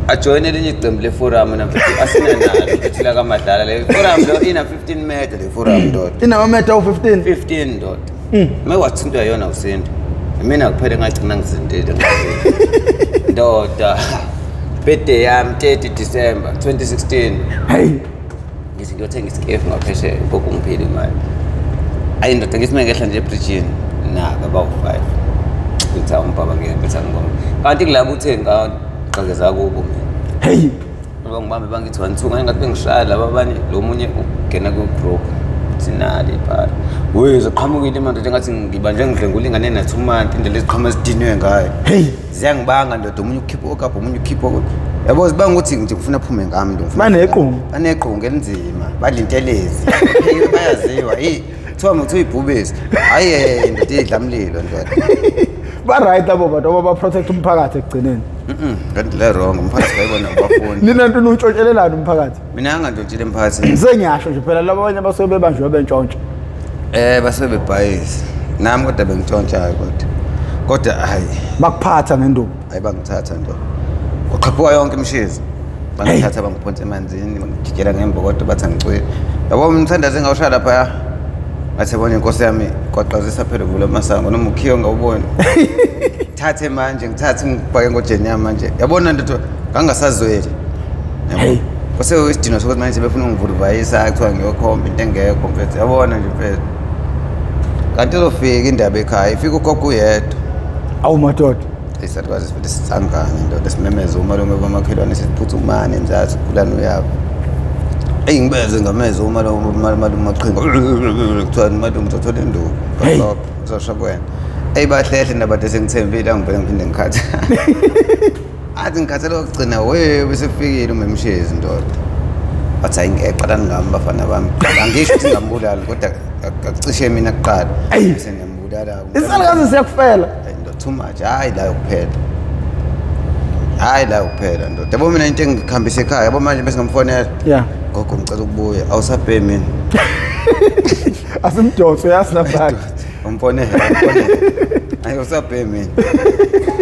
Ajoyine elinye iqembu le-forum namfethu asinanalo mfethu lakamadlala le forum lo ina 15 meter le forum ndoda. Inamametha awu-15. 15 ndoda. Uma wathintwa yona usinto. Mina kuphela ngagcina ngisindile. Ndoda. Birthday yami 30 December 2016. Hey. Ngithi ngiyothenga isikefu ngaphesheya ugogo ungiphile imali. Ayi ndoda ngithi mengehla nje ebridgini naka bawu-5. Ngithi awu mbaba ngeke ngibonge. Kanti kulabo uthe ngaqhakeza kubo mina. Hey. Bangibambe bangithi 1 2 ngathi bengishaya laba abanye lo munye ungena ku group sinali ibhala. We ziqhamukile manje ngathi ngibanjwe ngidlengula ingane na 2 months indlela eziqhamuka ezidinwe ngayo. Hey. Ziyangibanga ndoda omunye ukhipha okapha omunye ukhipha yabo zibanga ukuthi nje ngifuna aphume ngami nje ngifuna. Banequngu. Banequngu elinzima badla intelezi. Bayaziwa hey kuthiwa muthu ibhubesi. Hayi ndoda idla mlilo ndoda. Ba right labo bantu aba protect umphakathi ekugcineni. Kanti le wrong umphakathi bayibona abafundi. Nina nto nutshontshelelana umphakathi. Mina angantshontshile emphakathini. Sengiyasho nje phela laba abanye basuke bebanjwe bentshontsha. Basuke bebhayisa. Nami kodwa bengitshontshayo kodwa. Kodwa hayi Bakuphatha ngenduku. hayi bangithatha ndoda. Kwaqhaphuka yonke imishizo. Bangithatha bangiphonsa emanzini bangijikela ngembokodo bathi angicwile. Yabo umthandazo engawushaya lapha. Ngathi yabona inkosi yami kwaqazisa phela kuvula amasango noma ukhiyo ngawuboni. Thathe manje ngithathe ngibhake ngojeni yami manje. Yabona ndoda ngangasazweli. Hey. Kwase isidingo sokuthi manje sebefuna ungivuluvayisa kuthiwa ngiyokhomba into engekho mfethu. Yabona nje mfethu. Kanti izofika indaba ekhaya ifika ugogo uyedwa. Awu madoda. Isalukazi sivele sisangane ndoda simemeze umalume bamakhelwane siphuthumane mzazi kulani uyaphi. Eyi ngibeze ngameze umalume malume maqhinga kuthiwa malume uzothola induku. Hey. Uzosho kuwena. Eyi bahlehle nabantu esengithembile angivele ngiphinde ngikhathe. Athi ngikhathele okugcina we bese kufikile umemshezi ndoda. Bathi hayi ngeke qalani ngami bafana bami. Angisho ukuthi ngambulala kodwa akucishe mina kuqala. Eyi. Bese ngiyambulala. Isalukazi siyakufela. Hayi ndoda too much. Hayi la kuphela. Hayi la kuphela ndoda. Yabo mina into engikhambisa ekhaya yabo manje bese ngamfonela. Yeah. Gogo ngicela ukubuya. Awusabhemi mina. Asimdonso yazi nabakhe. Umfonele, umfonele. Hayi awusabhemi mina.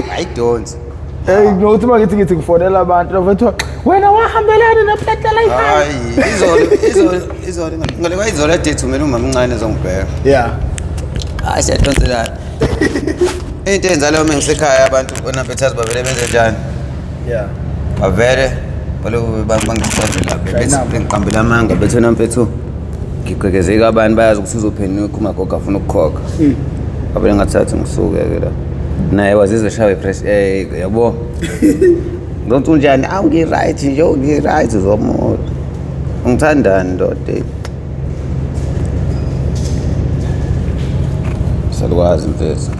Hayi donsi. Hey nginokuthi uma ngithi ngifonela abantu labo wena wahambelana nepletela ikhaya. Hayi izolo izolo izolo ngale kwayizolo ade thumela umama omncane ezongibheka. Yeah. Hayi siyadonselana. Into enzalo uma ngisekhaya abantu bona bethazi bavele benze njani? Yeah. Bavele baloku bangiqambela bethi Shayina. bengiqambela amanga bethi wena mfethu ngigqekezeka abantu bayazi ukuthi uzophenuka umagogo afuna ukukhokha. Ngavele ngathatha ngisuke ke la. Naye wazizwa eshawe fresh yabo. Ngithi unjani? Awu ngi-right nje, ngi-right uzomoya. Ungithandani ndoda? Salukwazi mfethu.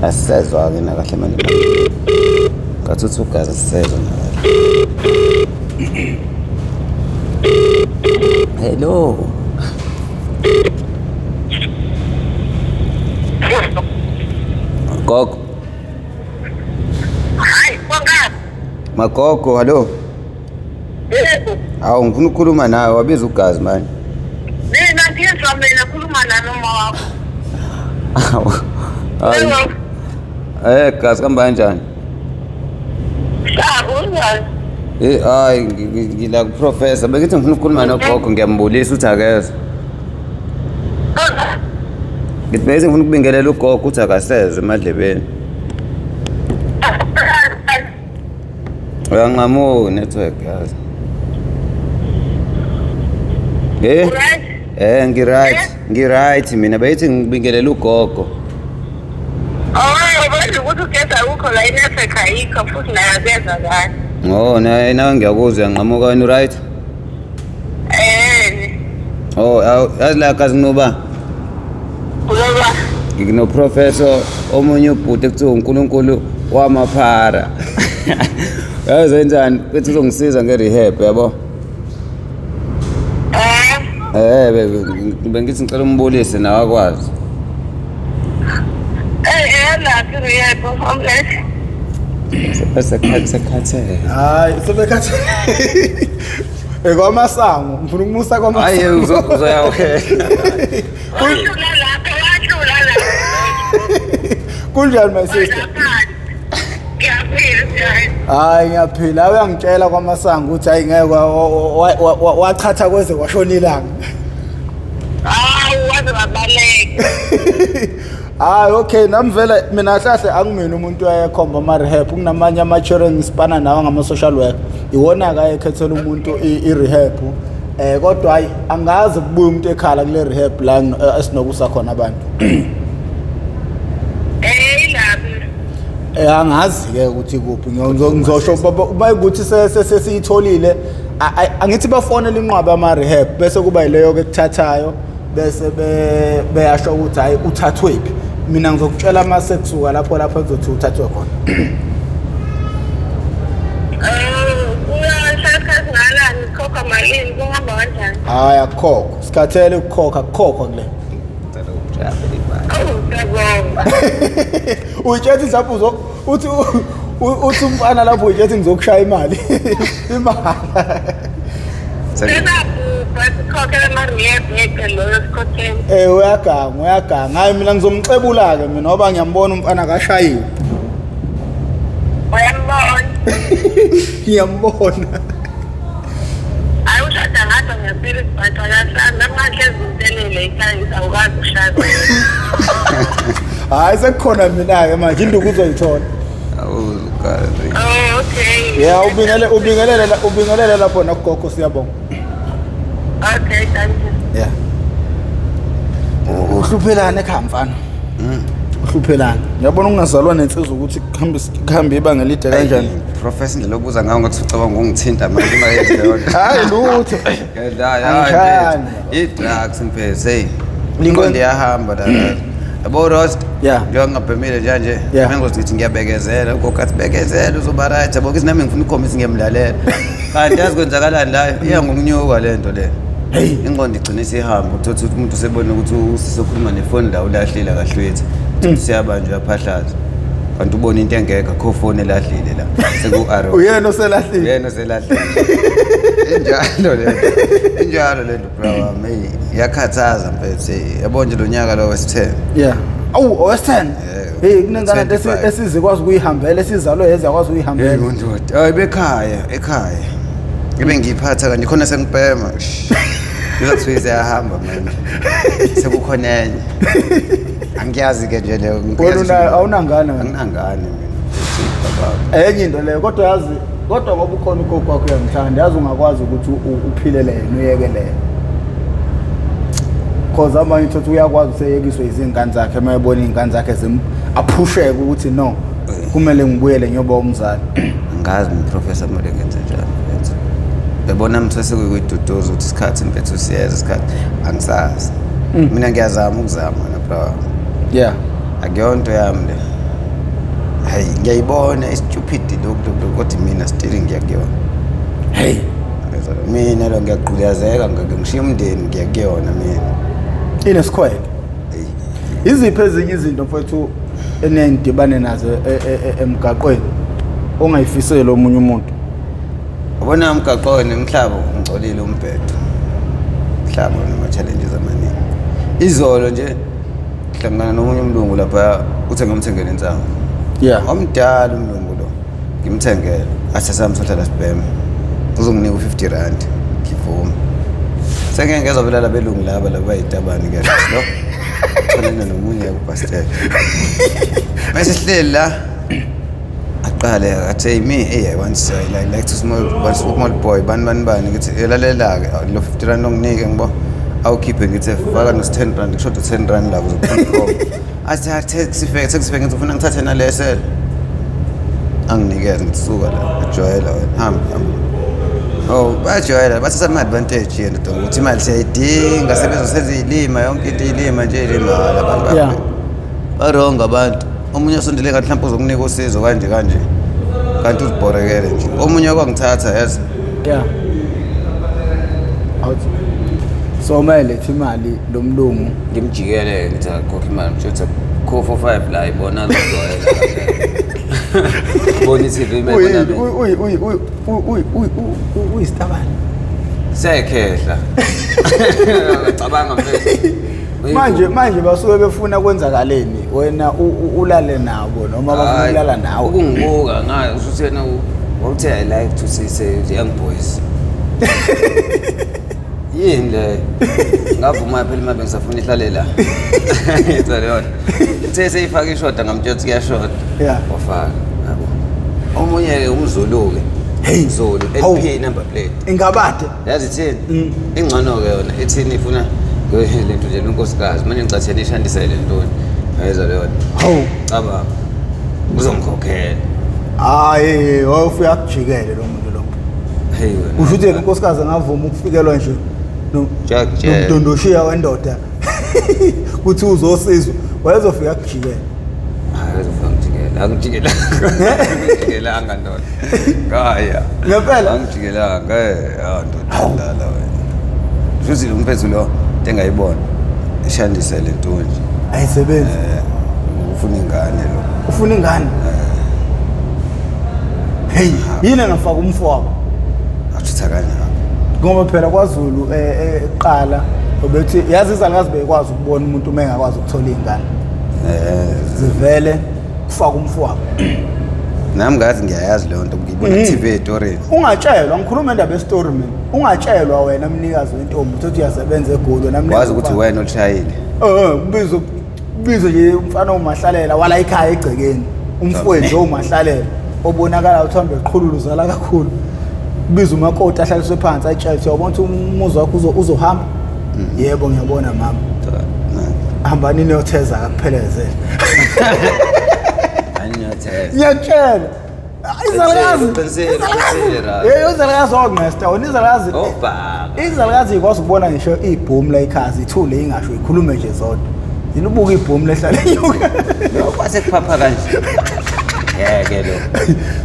Asisezwa ke nakahle manje. Ngathi ugazi asisezwa nakahle. Hello. Gogo. Hayi, kwangani? Magogo, hallo. Yebo. Awu ngifuna ukukhuluma nawe, wabiza ugazi manje. Mina ngizwa mina khuluma nami uma wakho. Awu. Hayi. Yebo. Gazi kamba kanjani? Sabo unjani? Eh hayi ngila ku professor bengithi ngifuna ukukhuluma nogogo ngiyambulisa uthi akezwe. Ngithi bese ngifuna ukubingelela ugogo uthi akasezwe emadlebeni. Uyanqamuka network yazi. Eh? Right? Ngi-right, ngi-right mina beyithi ngibingelela ugogo. Oh, manje ukuthi ugesi awukho la i-network ayikho futhi nayo akuyezwakali. Oh, nawe nawe ngiyakuzwa uyanqamuka wena u-right? Eh, Oh, yazi la kazi noba uzoba nginoprofessor omunye ubhuti ekuthiwa uNkulunkulu wamaphara. Yazi wenzani? Bethi uzongisiza nge-rehab yabo. eh Bengithi ngicela umbulise nawe akwazi. Laphi rehab omlethe? Sekhathele. Hayi, sebekhathi. Ekwamasango, ngifuna ukumusa Hayi kwamasango. uzoya okay. Wadlula lapho, wadlula lapho. Kunjani my sister? Lapha. Ngiyaphila njani? Hayi ngiyaphila. Hayi uyangitshela kwamasango ukuthi hayi ngeke wachatha kweze kwashona ilanga. Hawu, waze wabaleka. Hayi okay, nami vele mina kahle angimina umuntu oyayekhomba ama rehab, kunamanye ama children ngisipana nawo ngama social worker. Iwona ke ayekhethela umuntu i rehab. Kodwa hayi angazi kubuya umuntu ekhala kule rehab la esinokusa khona abantu. Ilaphi? Angazi ke ukuthi kuphi. Ngizosho bayikuthi sesiyitholile. Angithi bafonela inqwaba ama rehab bese kuba yileyo ke kuthathayo bese beyasho ukuthi hayi uthathwephi. Mina ngizokutshela mase kusuka lapho lapho kuzothi uthathwe khona. Uyashaya isikhathi ngalani, kukhokha malini, kuhamba kanjani? Hayi akukhokho. Sikhathele ukukhokha, akukhokhwa kule. Ngicela ukushaya phela imali. Awu, ngiyabonga. Uyitshethi mhlawumbe uzo uthi uthi umfana lapho uyitshethi ngizokushaya imali. Imali. Sesabhubha sikhokhela ama-rehab ngeke loyo sikhokhela. Uyaganga, uyaganga. Hayi mina ngizomxebula ke mina ngoba ngiyambona umfana akashayiwe. Uyambona? Ngiyambona. Hayi ushada ngathi ngiyaphila isibhaxa kahlanu namanje ezintelele ikhanyisa awukazi ukushaya wena. Hayi sekukhona mina ke manje induku uzoyithola. Awukazi. Oh, okay. Yeah, ubingelele ubingelele ubingelele lapho nakugogo siyabonga. Okay, thank you. Yeah. Uhluphelana ekhaya mfana. Uhluphelana. Ngiyabona ukungazalwa nensizwa ukuthi kuhambe kuhambe ibanga elide kanjani. Professor indlela obuza ngayo ngathi ucabanga ungithinta manje uma yenze leyo nto. Hayi lutho. Angishayani. I-drugs mfethu hey. Inqondo iyahamba la. Yabo Rost. Yeah. Njengoba ngingabhemile nje nje. Yeah. Mina ngizothi ngiyabekezela ugogo athi bekezela uzoba right. Yabo kithi nami ngifuna ukukhombisa ngiyamlalela. Kanti yazi kwenzakalani la iya ngokunyuka le nto le. Hey. Ingqondo igcina isihamba uthola ukuthi umuntu usebona ukuthi usisokhuluma nefoni la ulahlile kahlwethu. Uthi siyabanjwa uyaphahlaza. Kanti ubona into engekho akho phone elahlile la. Seku-arrow. Uyena oselahlile. Yena oselahlile. Injalo le nto. Injalo le nto bra wami. Hey, iyakhathaza mfethu. Hey, yabo nje lo nyaka lo wesi-10. Yeah. Awu owes-10. Yeah. Hey kunengane 25. esizikwazi ukuyihambela esizalwe ezakwazi Hey ukuyihambela. ndoda. Hayi bekhaya, ekhaya. Ngibe ngiyiphatha kanje khona sengibhema. Ngizathiwa siyahamba manje. Sekukhona enye. Angiyazi ke nje leyo. Wena awunangane wena. Anginangane mina. Mfethu, baba. Enye into leyo kodwa yazi kodwa ngoba ukhona ugogo wakho uyamthanda yazi ungakwazi ukuthi uphilele yena uyekele yena. Cause amanye uthi uyakwazi useyekiswe izingane zakhe uma ebona izingane zakhe zim aphusheke ukuthi no kumele ngibuyele ngiyoba umzali. Angazi mina professor kumele ngenze njani mfethu. Yabona mthe sekuyiduduza ukuthi isikhathi mfethu siyeza isikhathi angisazi. Mina ngiyazama ukuzama na bra. Yeah. Akuyonto yami le. Hayi ngiyayibona i-stupid lokhu lokhu kodwa mina still ngiyakuyona. Hey. Yezwa, mina lo ngiyagqulazeka ngishiya umndeni ngiyakuyona mina. Inesikhwele. Hey. Iziphi ezinye izinto mfowethu eniyidibane nazo emgaqweni ongayifiseli omunye umuntu? Ubona umgaqweni umhlaba ungcolile umbhedo. Umhlaba unama challenges amaningi. Izolo nje hlangana nomunye umlungu lapha uthe ngimthengele insangu. Yeah. Omdala umlungu lo ngimthengele. Athi sami sohlala sibhema. Uzonginika u50 rand ngivuma. Sengeke ngezwa phela labelungu laba laba bayitabani ke lo. Tholana nomunye kubhastela. Mase sihleli la aqale athi hey me hey I want I like to small one small boy bani bani bani ngithi elalela ke lo 50 rand onginike ngibo Awukhiphe, ngithi faka no 10 rand, kushoda 10 rand la kuzophuma. Athi, "Ah, taxi fare, taxi fare." Ngithi ufuna ngithathe nalesele. Anginikeze, ngithi suka la, ajwayela wena, hamba hamba. Oh, bajwayela, bathatha ama-advantage yena ndoda, ukuthi imali siyayidinga, sebezosenza iy'lima, yonke into iy'lima nje, iy'lima abantu. Ba-wrong abantu. Omunye osondele ngathi mhlawumbe uzokunika usizo kanje kanje, kanti uzibhorekele nje. Omunye okwangithatha, yazi. Yeah. Awuthi. So mayeletha imali lo mlungu? Ngimjikele, ngithi akhokhe imali, msho kho 45 la ibona lojwayela, bona i-TV. Uyisitabane. Sekhehla, cabanga mfethu. Manje basuke befuna kwenzakaleni? Wena ulale nabo noma bafuna ukulala nawe? Ukungibuka ngayo usuthi yena wawuthi, "I like to see, say the young boys." Yini le? Ngavuma phela imali, bengisafuna ihlale la. Yetha leyo nto. Ithe seyifaka ishoda, ngamtshela ukuthi kuyashoda. Wafaka, yabo. Omunye-ke umZulu-ke. Hey. Zulu. Hawu. LP number plate. Ingabade. Yazi ithini? Ingcono-ke yona, ithini? Ifuna le nto nje lonkosikazi manje, ngicatheni ishandisele ntoni, ayizwa leyo nto. Hawu. Cabanga, uzongikhokhela. Hayi, wawufika akujikele lo muntu lo. Hey wena. Usho ukuthi yena unkosikazi angavuma ukufikelwa nje Ngiyakutshela. nomdondoshiya wendoda kuthi uzosizwa, wayezofika akujikele? Hayi, uzofika ngijikela, angijikelanga, angijikelanga ndoda, kaya. Ngempela? Angijikelanga, ah ndoda, dlala wena. Futhi lo mfethu lo, into engayibona, ishandisele ntonje. Ayisebenzi. Ufuna ingane lo. Ufuna ingane. Hey, yini engafaka umfowabo? Athutha kanjani? Ngoba phela kwaZulu kuqala ubethi, yazi, izalukazi bekwazi ukubona umuntu uma engakwazi ukuthola iy'ngane, zivele kufaka umfowabo. Nami ngathi ngiyayazi leyo nto, ngiyibona ku-TV ey'torini. Ungatshelwa, ngikhuluma indaba yesitori mina. Ungatshelwa wena mnikazi wentombi, uthi uyasebenza eGoli wena mnikazi. Wazi ukuthi wena olishayile. Kubizo kubizo nje umfana omahlalela wala ekhaya egcekeni, umfowethu nje omahlalela obonakala uthi hambe eqhulula, uzala kakhulu. Kubiza umakoti, ahlaliswe phansi, ayitshele ukuthi, uyabona ukuthi umuzi wakho uzohamba. Yebo, ngiyabona mama. Hambani niyotheza, akuphelezele. Anyotheza. Ngiyakutshela, izalukazi. Qinisile, qinisile, Razi. Hey, izalukazi ongqesta wena, izalukazi. Obhaka. Izalukazi ikwazi ukubona ngisho ibhomu la ekhaya, ithule, ingasho, ikhulume nje zodwa. Yini, ubuka ibhomu lehlala inyuka. Lo kwase kuphapha kanje, ngeke lo.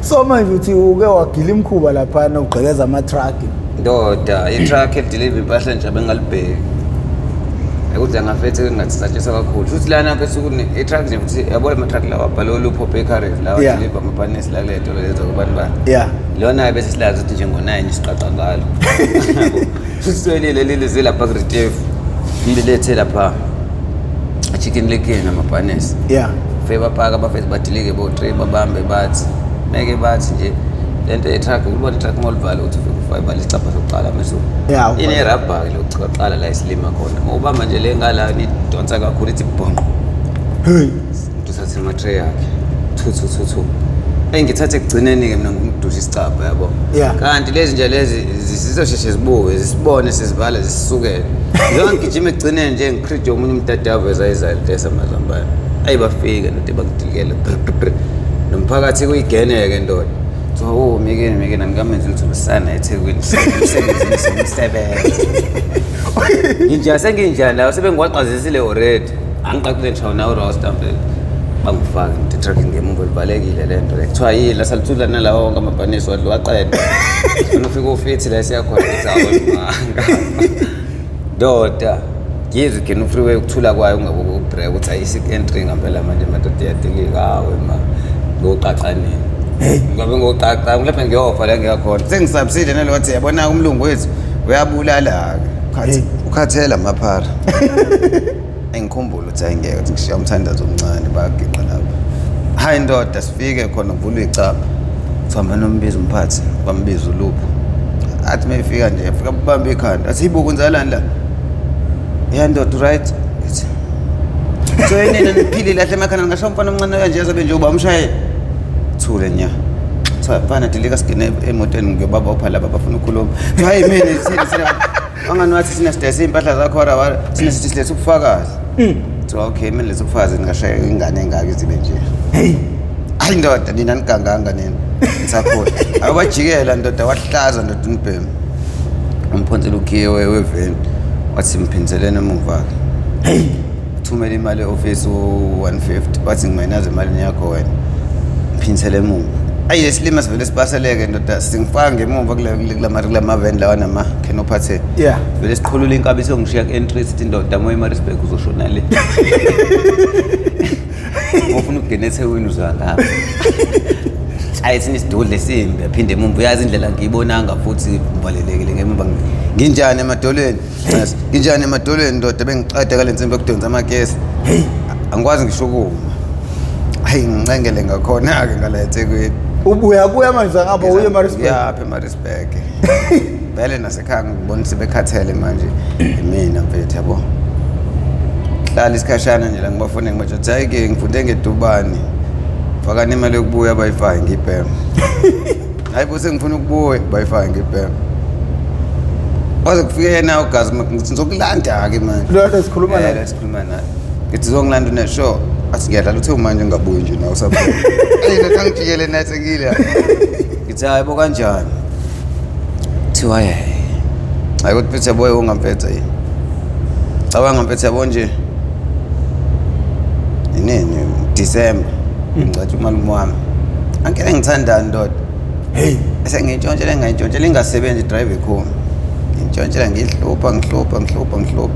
So manje uthi uke wagila imkhuba laphana, ugqekeza ama-truck? Ndoda, i-truck e-deliver impahla nje bengalibheki ukuthi angafethe ngathi satshiswa kakhulu futhi lana mfethu kune i-truck nje futhi, yabona ama-truck lawa abhalwe Lupho Bakeries lawa, deliver amabhanisi la kule tolo lezo kubantu ba lona bese silazi ukuthi njengo-9 siqaqa ngalo. Futhi swelile lilize lapha kuRetief, lilethe lapha Chicken Licken amabhanisi. Fike bapaka abafethu, badilike bo-three, babambe, bathi meke bathi nje lento ye-truck, ulibona i-truck uma ulivala ukuthi ufike ufake ibala isicabha sokuqala mase inerabha-ke lokuqala la isilima khona, uma ubamba nje le ngala nidonsa kakhulu, ithi bhonqo. Hey. Umuntu uthathe ama-tray akhe, thu thu thu thu. Eyi, ngithathe ekugcineni-ke mina, ngidusha isicabha, yabo. Kanti lezi nje lezi zizosheshe zibuke, zisibone sizivala, zisisukele. Njengoba ngigijima ekugcineni nje, ngikrije omunye umdadavu ezayizalintesa amazambane. Ayi, bafike ndoda, bangidilikele brr, brr, brr. Nomphakathi kuyigeneke ndoda. Kuthiwa, oh, mikeni mikeni, angikamenzi lutho besana eThekwini, emsebenzini semsebenza. Nginjani, senginjani la, sebengiwaqazisile already. Angiqaqile ngisho nawo roster mfethu. Bangifake ngithi trucking ngemuva livalekile le nto le. Kuthiwa yini la salithula nalawo wonke amabhanisi waqeda. Funa ufike ufithi la siyakhona ukuthi awemanga. Ndoda, ngizwe gena u-freeway ukuthula kwayo ungabe ukubreak ukuthi ayisi entry ngempela manje madoda iyadilika, hawe ma. Ngoqaqanini. Ngoba ngoqaqa ngilapha ngiyofa la ngiyakhona. Sengisabisile nalo wathi yabona umlungu wethu uyabulala-ke. Hey. Ukhathela amaphara. Engikhumbula ukuthi ayingeke ukuthi ngishiya umthandazo omncane, bayaginqa lapha. Hayi ndoda, sifike khona kuvulwa icapha. Kuthiwa manombiza umphathi, bambiza uLupho. Athi mayefika nje, afika babambe ikhanda. Athi yibo kwenzakalani la? Ya ndoda, right? Ngithi so yini, niphilile kahle emakhanda, ngisho umfana omncane kanje azobe nje uba umshayeli. Thule nya. Kuthiwa mfana dilika, singene emotweni, ngiyobaba upha laba bafuna ukukhuluma. Kuthiwa hayi mina sithini sithini. Wangani wathi thina sidayisa iy'mpahla zakho wara wara, thina sithi siletha ubufakazi. Kuthiwa okay, mina letha ubufakazi ngingashaya ingane engaka izibe nje. Hayi ndoda, nina niganganga nina. Ngisakhula. Awubajikela ndoda, wahlaza ndoda umbhemu. Umphonsela ukhiye weveni. Wathi mphindiseleni emuva-ke. Thumela imali e-ofisi u-150, wathi ngimayinazi emalini yakho wena. Mphindisele emuva. Ayi lesilima sivele sibaseleke ndoda, singifaka ngemuva kula maveni lawa nama-canopathe. Vele siqhulula inkabi siyongishiya ku-entry, sithi ndoda moya eMaritzburg uzoshona le. Ufuna ukungena eThekwini uzoya ngapha. Hayi thina isidudle simbi aphinde emumva, uyazi indlela ngiyibonanga futhi ngivalelekile ngemumva, nginjani emadolweni. Yes, nginjani emadolweni ndoda, bengiqeda kale nsimbi yokudonsa amagesi. Angikwazi ngisho ukuma. Hayi ngincengele ngakhona-ke ngala eThekwini. Ubuya kuya manje ngapha uye eMaritzburg? Ngiyapha eMaritzburg. Vele nasekhaya ngibona sebekhathele manje imina mfethu, yabo. Hlala isikhashana nje la, ngibafone ngibatsho ukuthi hayi-ke ngifunde ngedubane, fakani imali yokubuya, bayifake ngibhema. Hayi bo, sengifuna ukubuya, bayifake ngibhema. Kwaze kufike yena ugazi, ngithi ngizokulanda-ke manje. Lo kade sikhuluma naye? La sikhuluma naye. Ngithi uzongilanda une-sure, athi ngiyadlala, uthe manje ngingabuyi nje nawe usabuya. Eyi ndoda, angijikele nasekile. Ngithi hayi bo, kanjani? Kuthiwa hayi hayi kodwa mfethu, yabo ungamfetha yini? Cabanga mfethu, yabo nje inini, December ngicatha umalume wami ankele ngithandani ndoda. Hey. Bese ngiyintshontshela, ngayintshontshela ingasebenzi, drive ekhona, ngiyintshontshela, ngiyihlupha ngihlupha ngihlupha ngihlupha.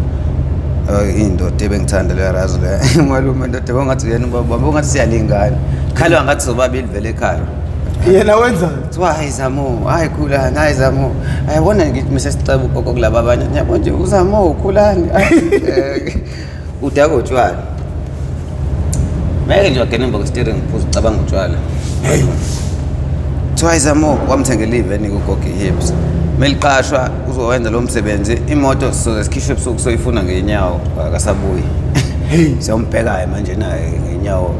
Indoda ebengithanda leyo razi leyo umalume ndoda, bongathi uyena ubaba wami, bongathi siyalingana, khalwa ngathi sobabili vele ekhaya. Yena wenzani? Kuthiwa hayi Zamo, hayi khulani, hayi Zamo, ayabona ngithi mise siceba ugogo kulaba abanye, ngiyabona nje uZamo khulani. Udaka utshwala, meke nje wagena emva kwe-steering, ngiphuza ucabanga utshwala. Kuthiwa hayi Zamo, wamthengela iveni kugogo i-hips, meliqashwa uzowenza lo msebenzi, imoto sizoze sikhishwe ebusuku soyifuna ngey'nyawo, akasabuyi, siyombheka-ke manje naye ngey'nyawo.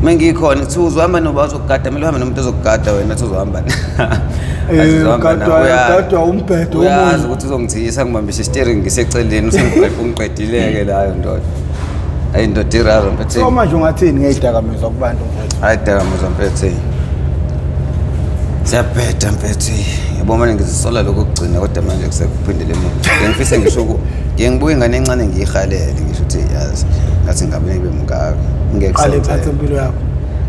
Uma ngikhona kuthiwa uzohamba noba uzokugada, kumele uhambe nomuntu ozokugada wena, athi uzohamba. Athi uzohamba nawe, Gadwa umbhedo uyazi womuntu. Ukuthi uzongithiyisa, ngibambise isitering ngiseceleni, usengiqeda ungiqedile-ke layo ndoda. Hayi ndoda, iraro mfethu. So manje ungathini ngey'dakamizwa kubantu mfethu? Hayi dakamizwa mfethu, siyabheda mfethu, yabo manje ngizisola lokho kugcina, kodwa manje kusekuphindele emuva. Ngiye ngifise ngisho ngiye ngibuye ingane encane ngiyihalele, ngisho ukuthi yazi ngathi ngabe ngibe mngaka. Ngeke Qale kusenzeka. phansi impilo yakho.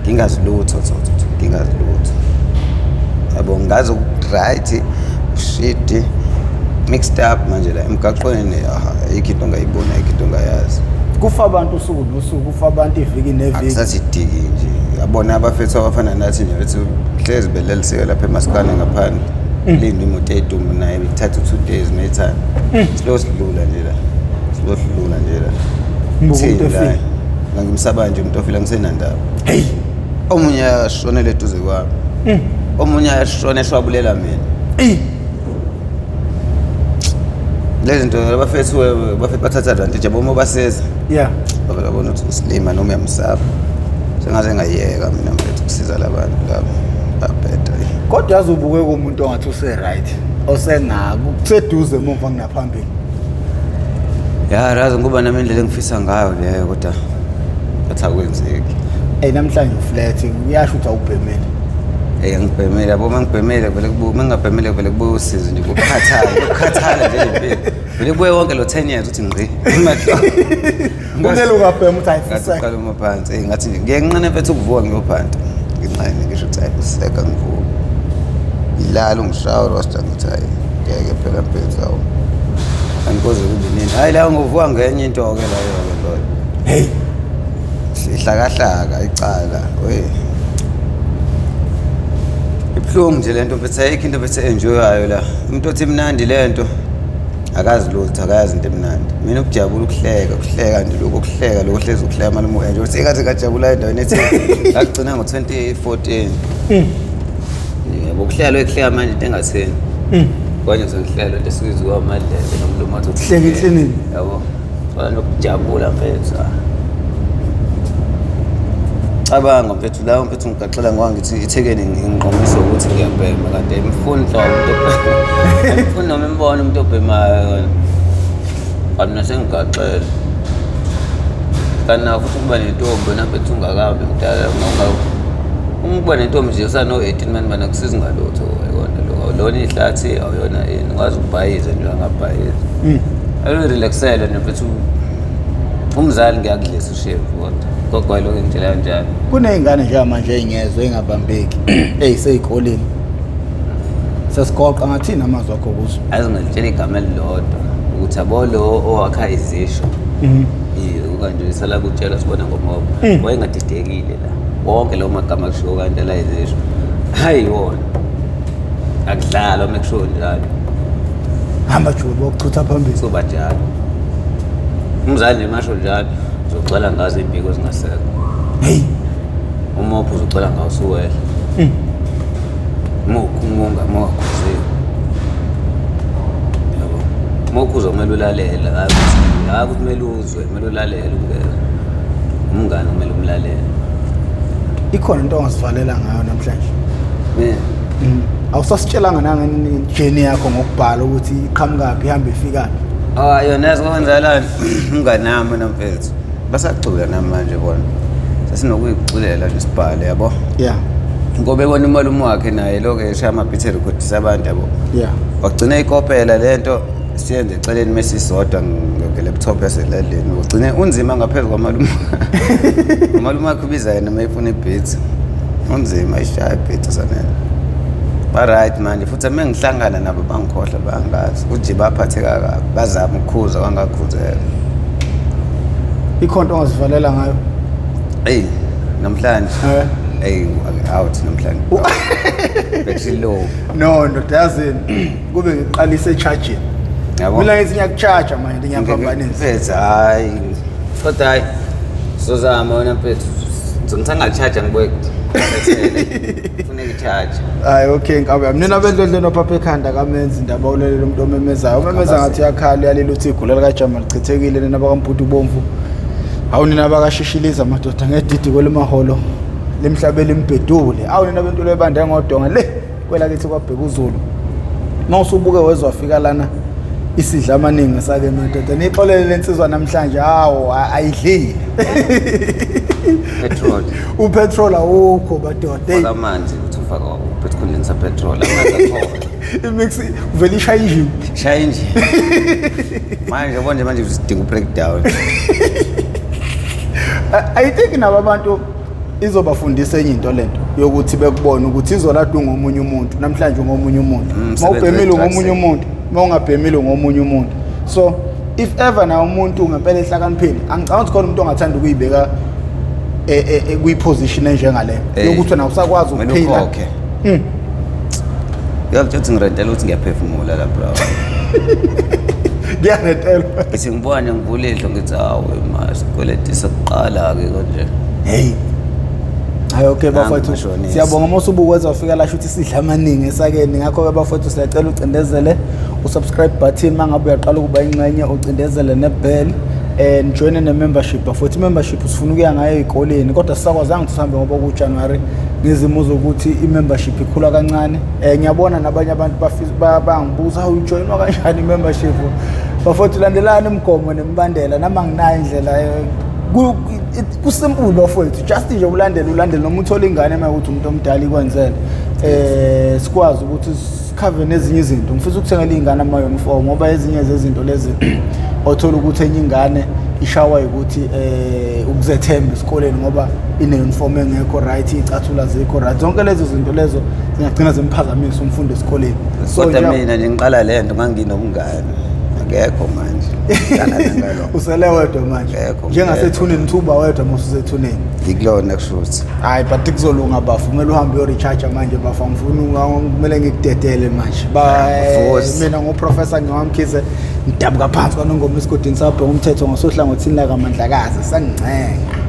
Ngingazi lutho tho tho, ngingazi lutho, yabo, ngazi right shit mixed up manje la emgaqweni, aha, ayikho into ongayibona, ayikho into ongayazi. Kufa abantu usuku nosuku, kufa abantu iviki neviki. Akusathi diki nje, yabona, abafethu abafana nathi nje bethi hlezi beleliseke lapha emasikane ngaphandle, linde imoto eyidumu naye ithatha u-2 days mayithanda, silo sidlula nje la, silo sidlula nje la. Ngibuka Thini umuntu la? efile. Ngangimsaba nje umuntu ofile, ngisenandaba. Hey. Omunye ashonele eduze kwami, omunye ashone eshwabulela mina. Eyi. Lezi zinto abafethu bafethu bathatha advantage, yabo, uma baseza bavele babona ukuthi usilima noma uyamsaba. Sengaze ngayeka mina mfethu ukusiza labantu laba babheda. Kodwa yazi ubukeka umuntu ongathi use-right, osengako kuseduze emuva kunaphambili. Ya razi, ngoba nami indlela engifisa ngayo leyo, kodwa bathi akwenzeki. Eyi, namhlanje uflat, kuyasho ukuthi awubhemeli. Eyi angibhemele, yabo, uma ngibhemele vele kubuye, uma ngingabhemele vele kubuye usizi nje, kukhathala kukhathala nje lempilo, vele kubuye wonke lo 10 years uthi ngqi. Kumele ungabhema ukuthi hayi Ngathi fuseka. uqala uma phansi, eyi ngathi nje ngiye nginqane mfethu ukuvuka ngiyophanta, nginqane ngisho ukuthi hayi fuseka ngivuka, ngilala ungishawa rosta, ngithi hayi ngeke phela mfethu, awu andikoze kube nini, hayi la ngovuka ngenye into-ke leyo-ke loyo. Hey. Ihlakahlaka icala we, ibuhlungu nje lento mfethu, ayikho into mfethu enjoyayo la. Umuntu othi imnandi lento akazi lutho, akayazi into emnandi. Mina ukujabula, ukuhleka, ukuhleka nje lokho, ukuhleka lokho, hlezi ukuhleka malume u-enjoy ukuthi engathi ngajabula endaweni ethi ngagcina ngo-2014, yabo, ukuhleka lo kuhleka manje into engatheni konje sengihleka lento esuke izwiwa amadlebe nomlomo wathi Hleka inhlinini. Yabo, wala nokujabula mfethu. Cabanga mfethu, la mfethu ngigaxela ngoba ngithi ithekeni nginqomisa ukuthi ngiyabhema, kanti ayimfuni nhlobo umuntu. Angifuni noma imbona umuntu obhemayo. Kanti mina sengigaxele. Kanti nawo futhi ukuba nentombi wena mfethu ungakabi mdala uma ukuba nentombi nje usano-18 mani bana kusizi ngalutho yona lo awulona ihlathi awuyona ini ukwazi ukubhayiza nje angabhayiza alurelaxele nje mfethu umzali ngiyakudlisa ushevu kodwa gogo wayelokhu engitshela kanjalo. Kuney'ngane njengamanje ey'ngezwa ey'ngabambeki ey'sey'koleni. Sesigoqa ngathini amazwi akho kuzo? Azi ngalitshela igama elilodwa ukuthi yabo lo owakha izisho kanje sala kutshela sibona ngomoba wayengadidekile la wonke lawo magama akushiwo kanje la izisho hayi wona akudlalwa uma kushiwo njalo. Hamba juba bokuchutha phambili. Kuzoba njalo umzali nje masho njalo uzocela ngazo iy'mpiko zingasekho. Hey. Umopho uzocela ngawo usuwehla uma ungakhuziwe yabo uma ukhuzwa kumele ulalele, hhayi ukuthi kumele uzwe, kumele ulalele ungezwa umngane kumele umlalele. Ikhona into ongasivalela ngayo namhlanje? Mina? Awusasitshelanga nangejeni yakho ngokubhala ukuthi iqhamukaphi ihambe ifikaphi? Ah, yona yazi kwenzakalani umngane nami namfethu basacula namanje bona sesinokuyiculela nje sibhale yabo. Ngoba ebona umalume wakhe naye lokho eshaya ama-beat erekhodisa abantu yabo. Wagcina ikopela lento siyenze eceleni mesisodwa nge-laptop yaselaleni ugcine unzima ngaphezu kwamalume. Umalume wakhe ubiza yena uma efuna i-beat. Unzima ishaya i-beat sanele. Ba-right manje futhi uma ngihlangana nabo bangikhohlwa bangazi ukuthi baphatheka kabi bazama ukukhuza kwangakhuzeka. Ikhona into ongazivalela ngayo? Eyi namhlanje. Eyi out namhlanje. Battery low. No ndoda yazini kube ngiqalise charging. Mina ngithi ngiyakucharge manje ngiyaphambanisa. Mfethu hayi. Kodwa hayi sizozama wena mfethu. Ngithanda ngicharge ngibuye. Kufuneka i-charge. Hayi okay nkabi yami. Nina bendledleni ophapha ekhanda kamenzi indaba ulelela umuntu omemezayo. Umemeza ngathi uyakhala uyalila uthi igula likaJama lichithekile nina bakaMputu Bomvu. Hawu nina bakashishiliza madoda ngedidi kwelimaholo lemhlabeli limbhedule. Hawu nina bentula ebande ngodonga le kwelakithi kwabheka uZulu. Mawusubuke wezwa fika lana isidla amaningi sake madoda. Nixolele lensizwa namhlanje hawo ayidlile. Petrol. Upetrol awukho madoda. Faka amanzi uthi ufaka esikhundleni sapetrol amanzi akhona. Imix uvela ishaya injini. Shaya injini. Manje yabona nje manje sidinga u-breakdown. I think nabo abantu izobafundisa enye into lento yokuthi bekubone ukuthi izolada ungomunye umuntu namhlanje ungomunye umuntu mawubhemile ungomunye umuntu mawungabhemile ungomunye umuntu. So if ever na umuntu ngempela ehlakaniphile angicabanga ukuthi khona umuntu ongathanda ukuyibeka kwi-position enjengale yokuthi wena usakwazi ukuphila. Ngiyakutshela ukuthi ngirentela ukuthi ngiyaphefumula la bro. Ngiyarentelwa. Ngithi ngibona nje ngivula indlu ngithi hawe ma sikweletisa kuqala-ke konje. Hey. Hayi okay bafowethu siyabonga uma usubuka wafika la shuthi sidla amaningi esakeni ngakho-ke bafowethu siyacela ucindezele usubscribe button mangabe uyaqala ukuba ingxenye ucindezele nebell and join ne-membership bafowethu. I-membership sifuna ukuya ngayo ey'koleni kodwa sisakwazanga ukuthi sihambe ngoba kuJanuwari ngezimo zokuthi i-membership ikhula kancane. Ngiyabona nabanye abantu bangibuza hawu ujoyinwa kanjani i-membership bafowethu. Landelani imigomo nemibandela nami anginayo indlela kusimple bafowethu, just nje ulandele noma uthole ingane uma ukuthi umuntu omdala ikwenzele sikwazi ukuthi sikhave nezinye izinto. Ngifisa ukuthengela iy'ngane ama-uniform ngoba ezinye zezinto lezi othola ukuthi enye ingane ishawa ukuthi ukuzethemba esikoleni ngoba ine-uniform engekho right, iy'cathula azikho right, zonke lezo zinto lezo zingagcina zimphazamisa umfundi esikoleni. So kodwa mina nje ngiqala le nto nganginomngane akekho manje. Usele wedwa manje njengasethuneni thuba wedwa mosuzethuneni ngikulona kushuthi. Hayi but kuzolunga bafu, kumele uhambe uyo-recharge manje bafu, angifuni kumele ngikudedele manje. Mina nguProfessor Ngewamkhize ngidabuka phansi kwaNongoma esigodini sabheka umthetho ngasohlangothini lakamandlakazi sangincenga.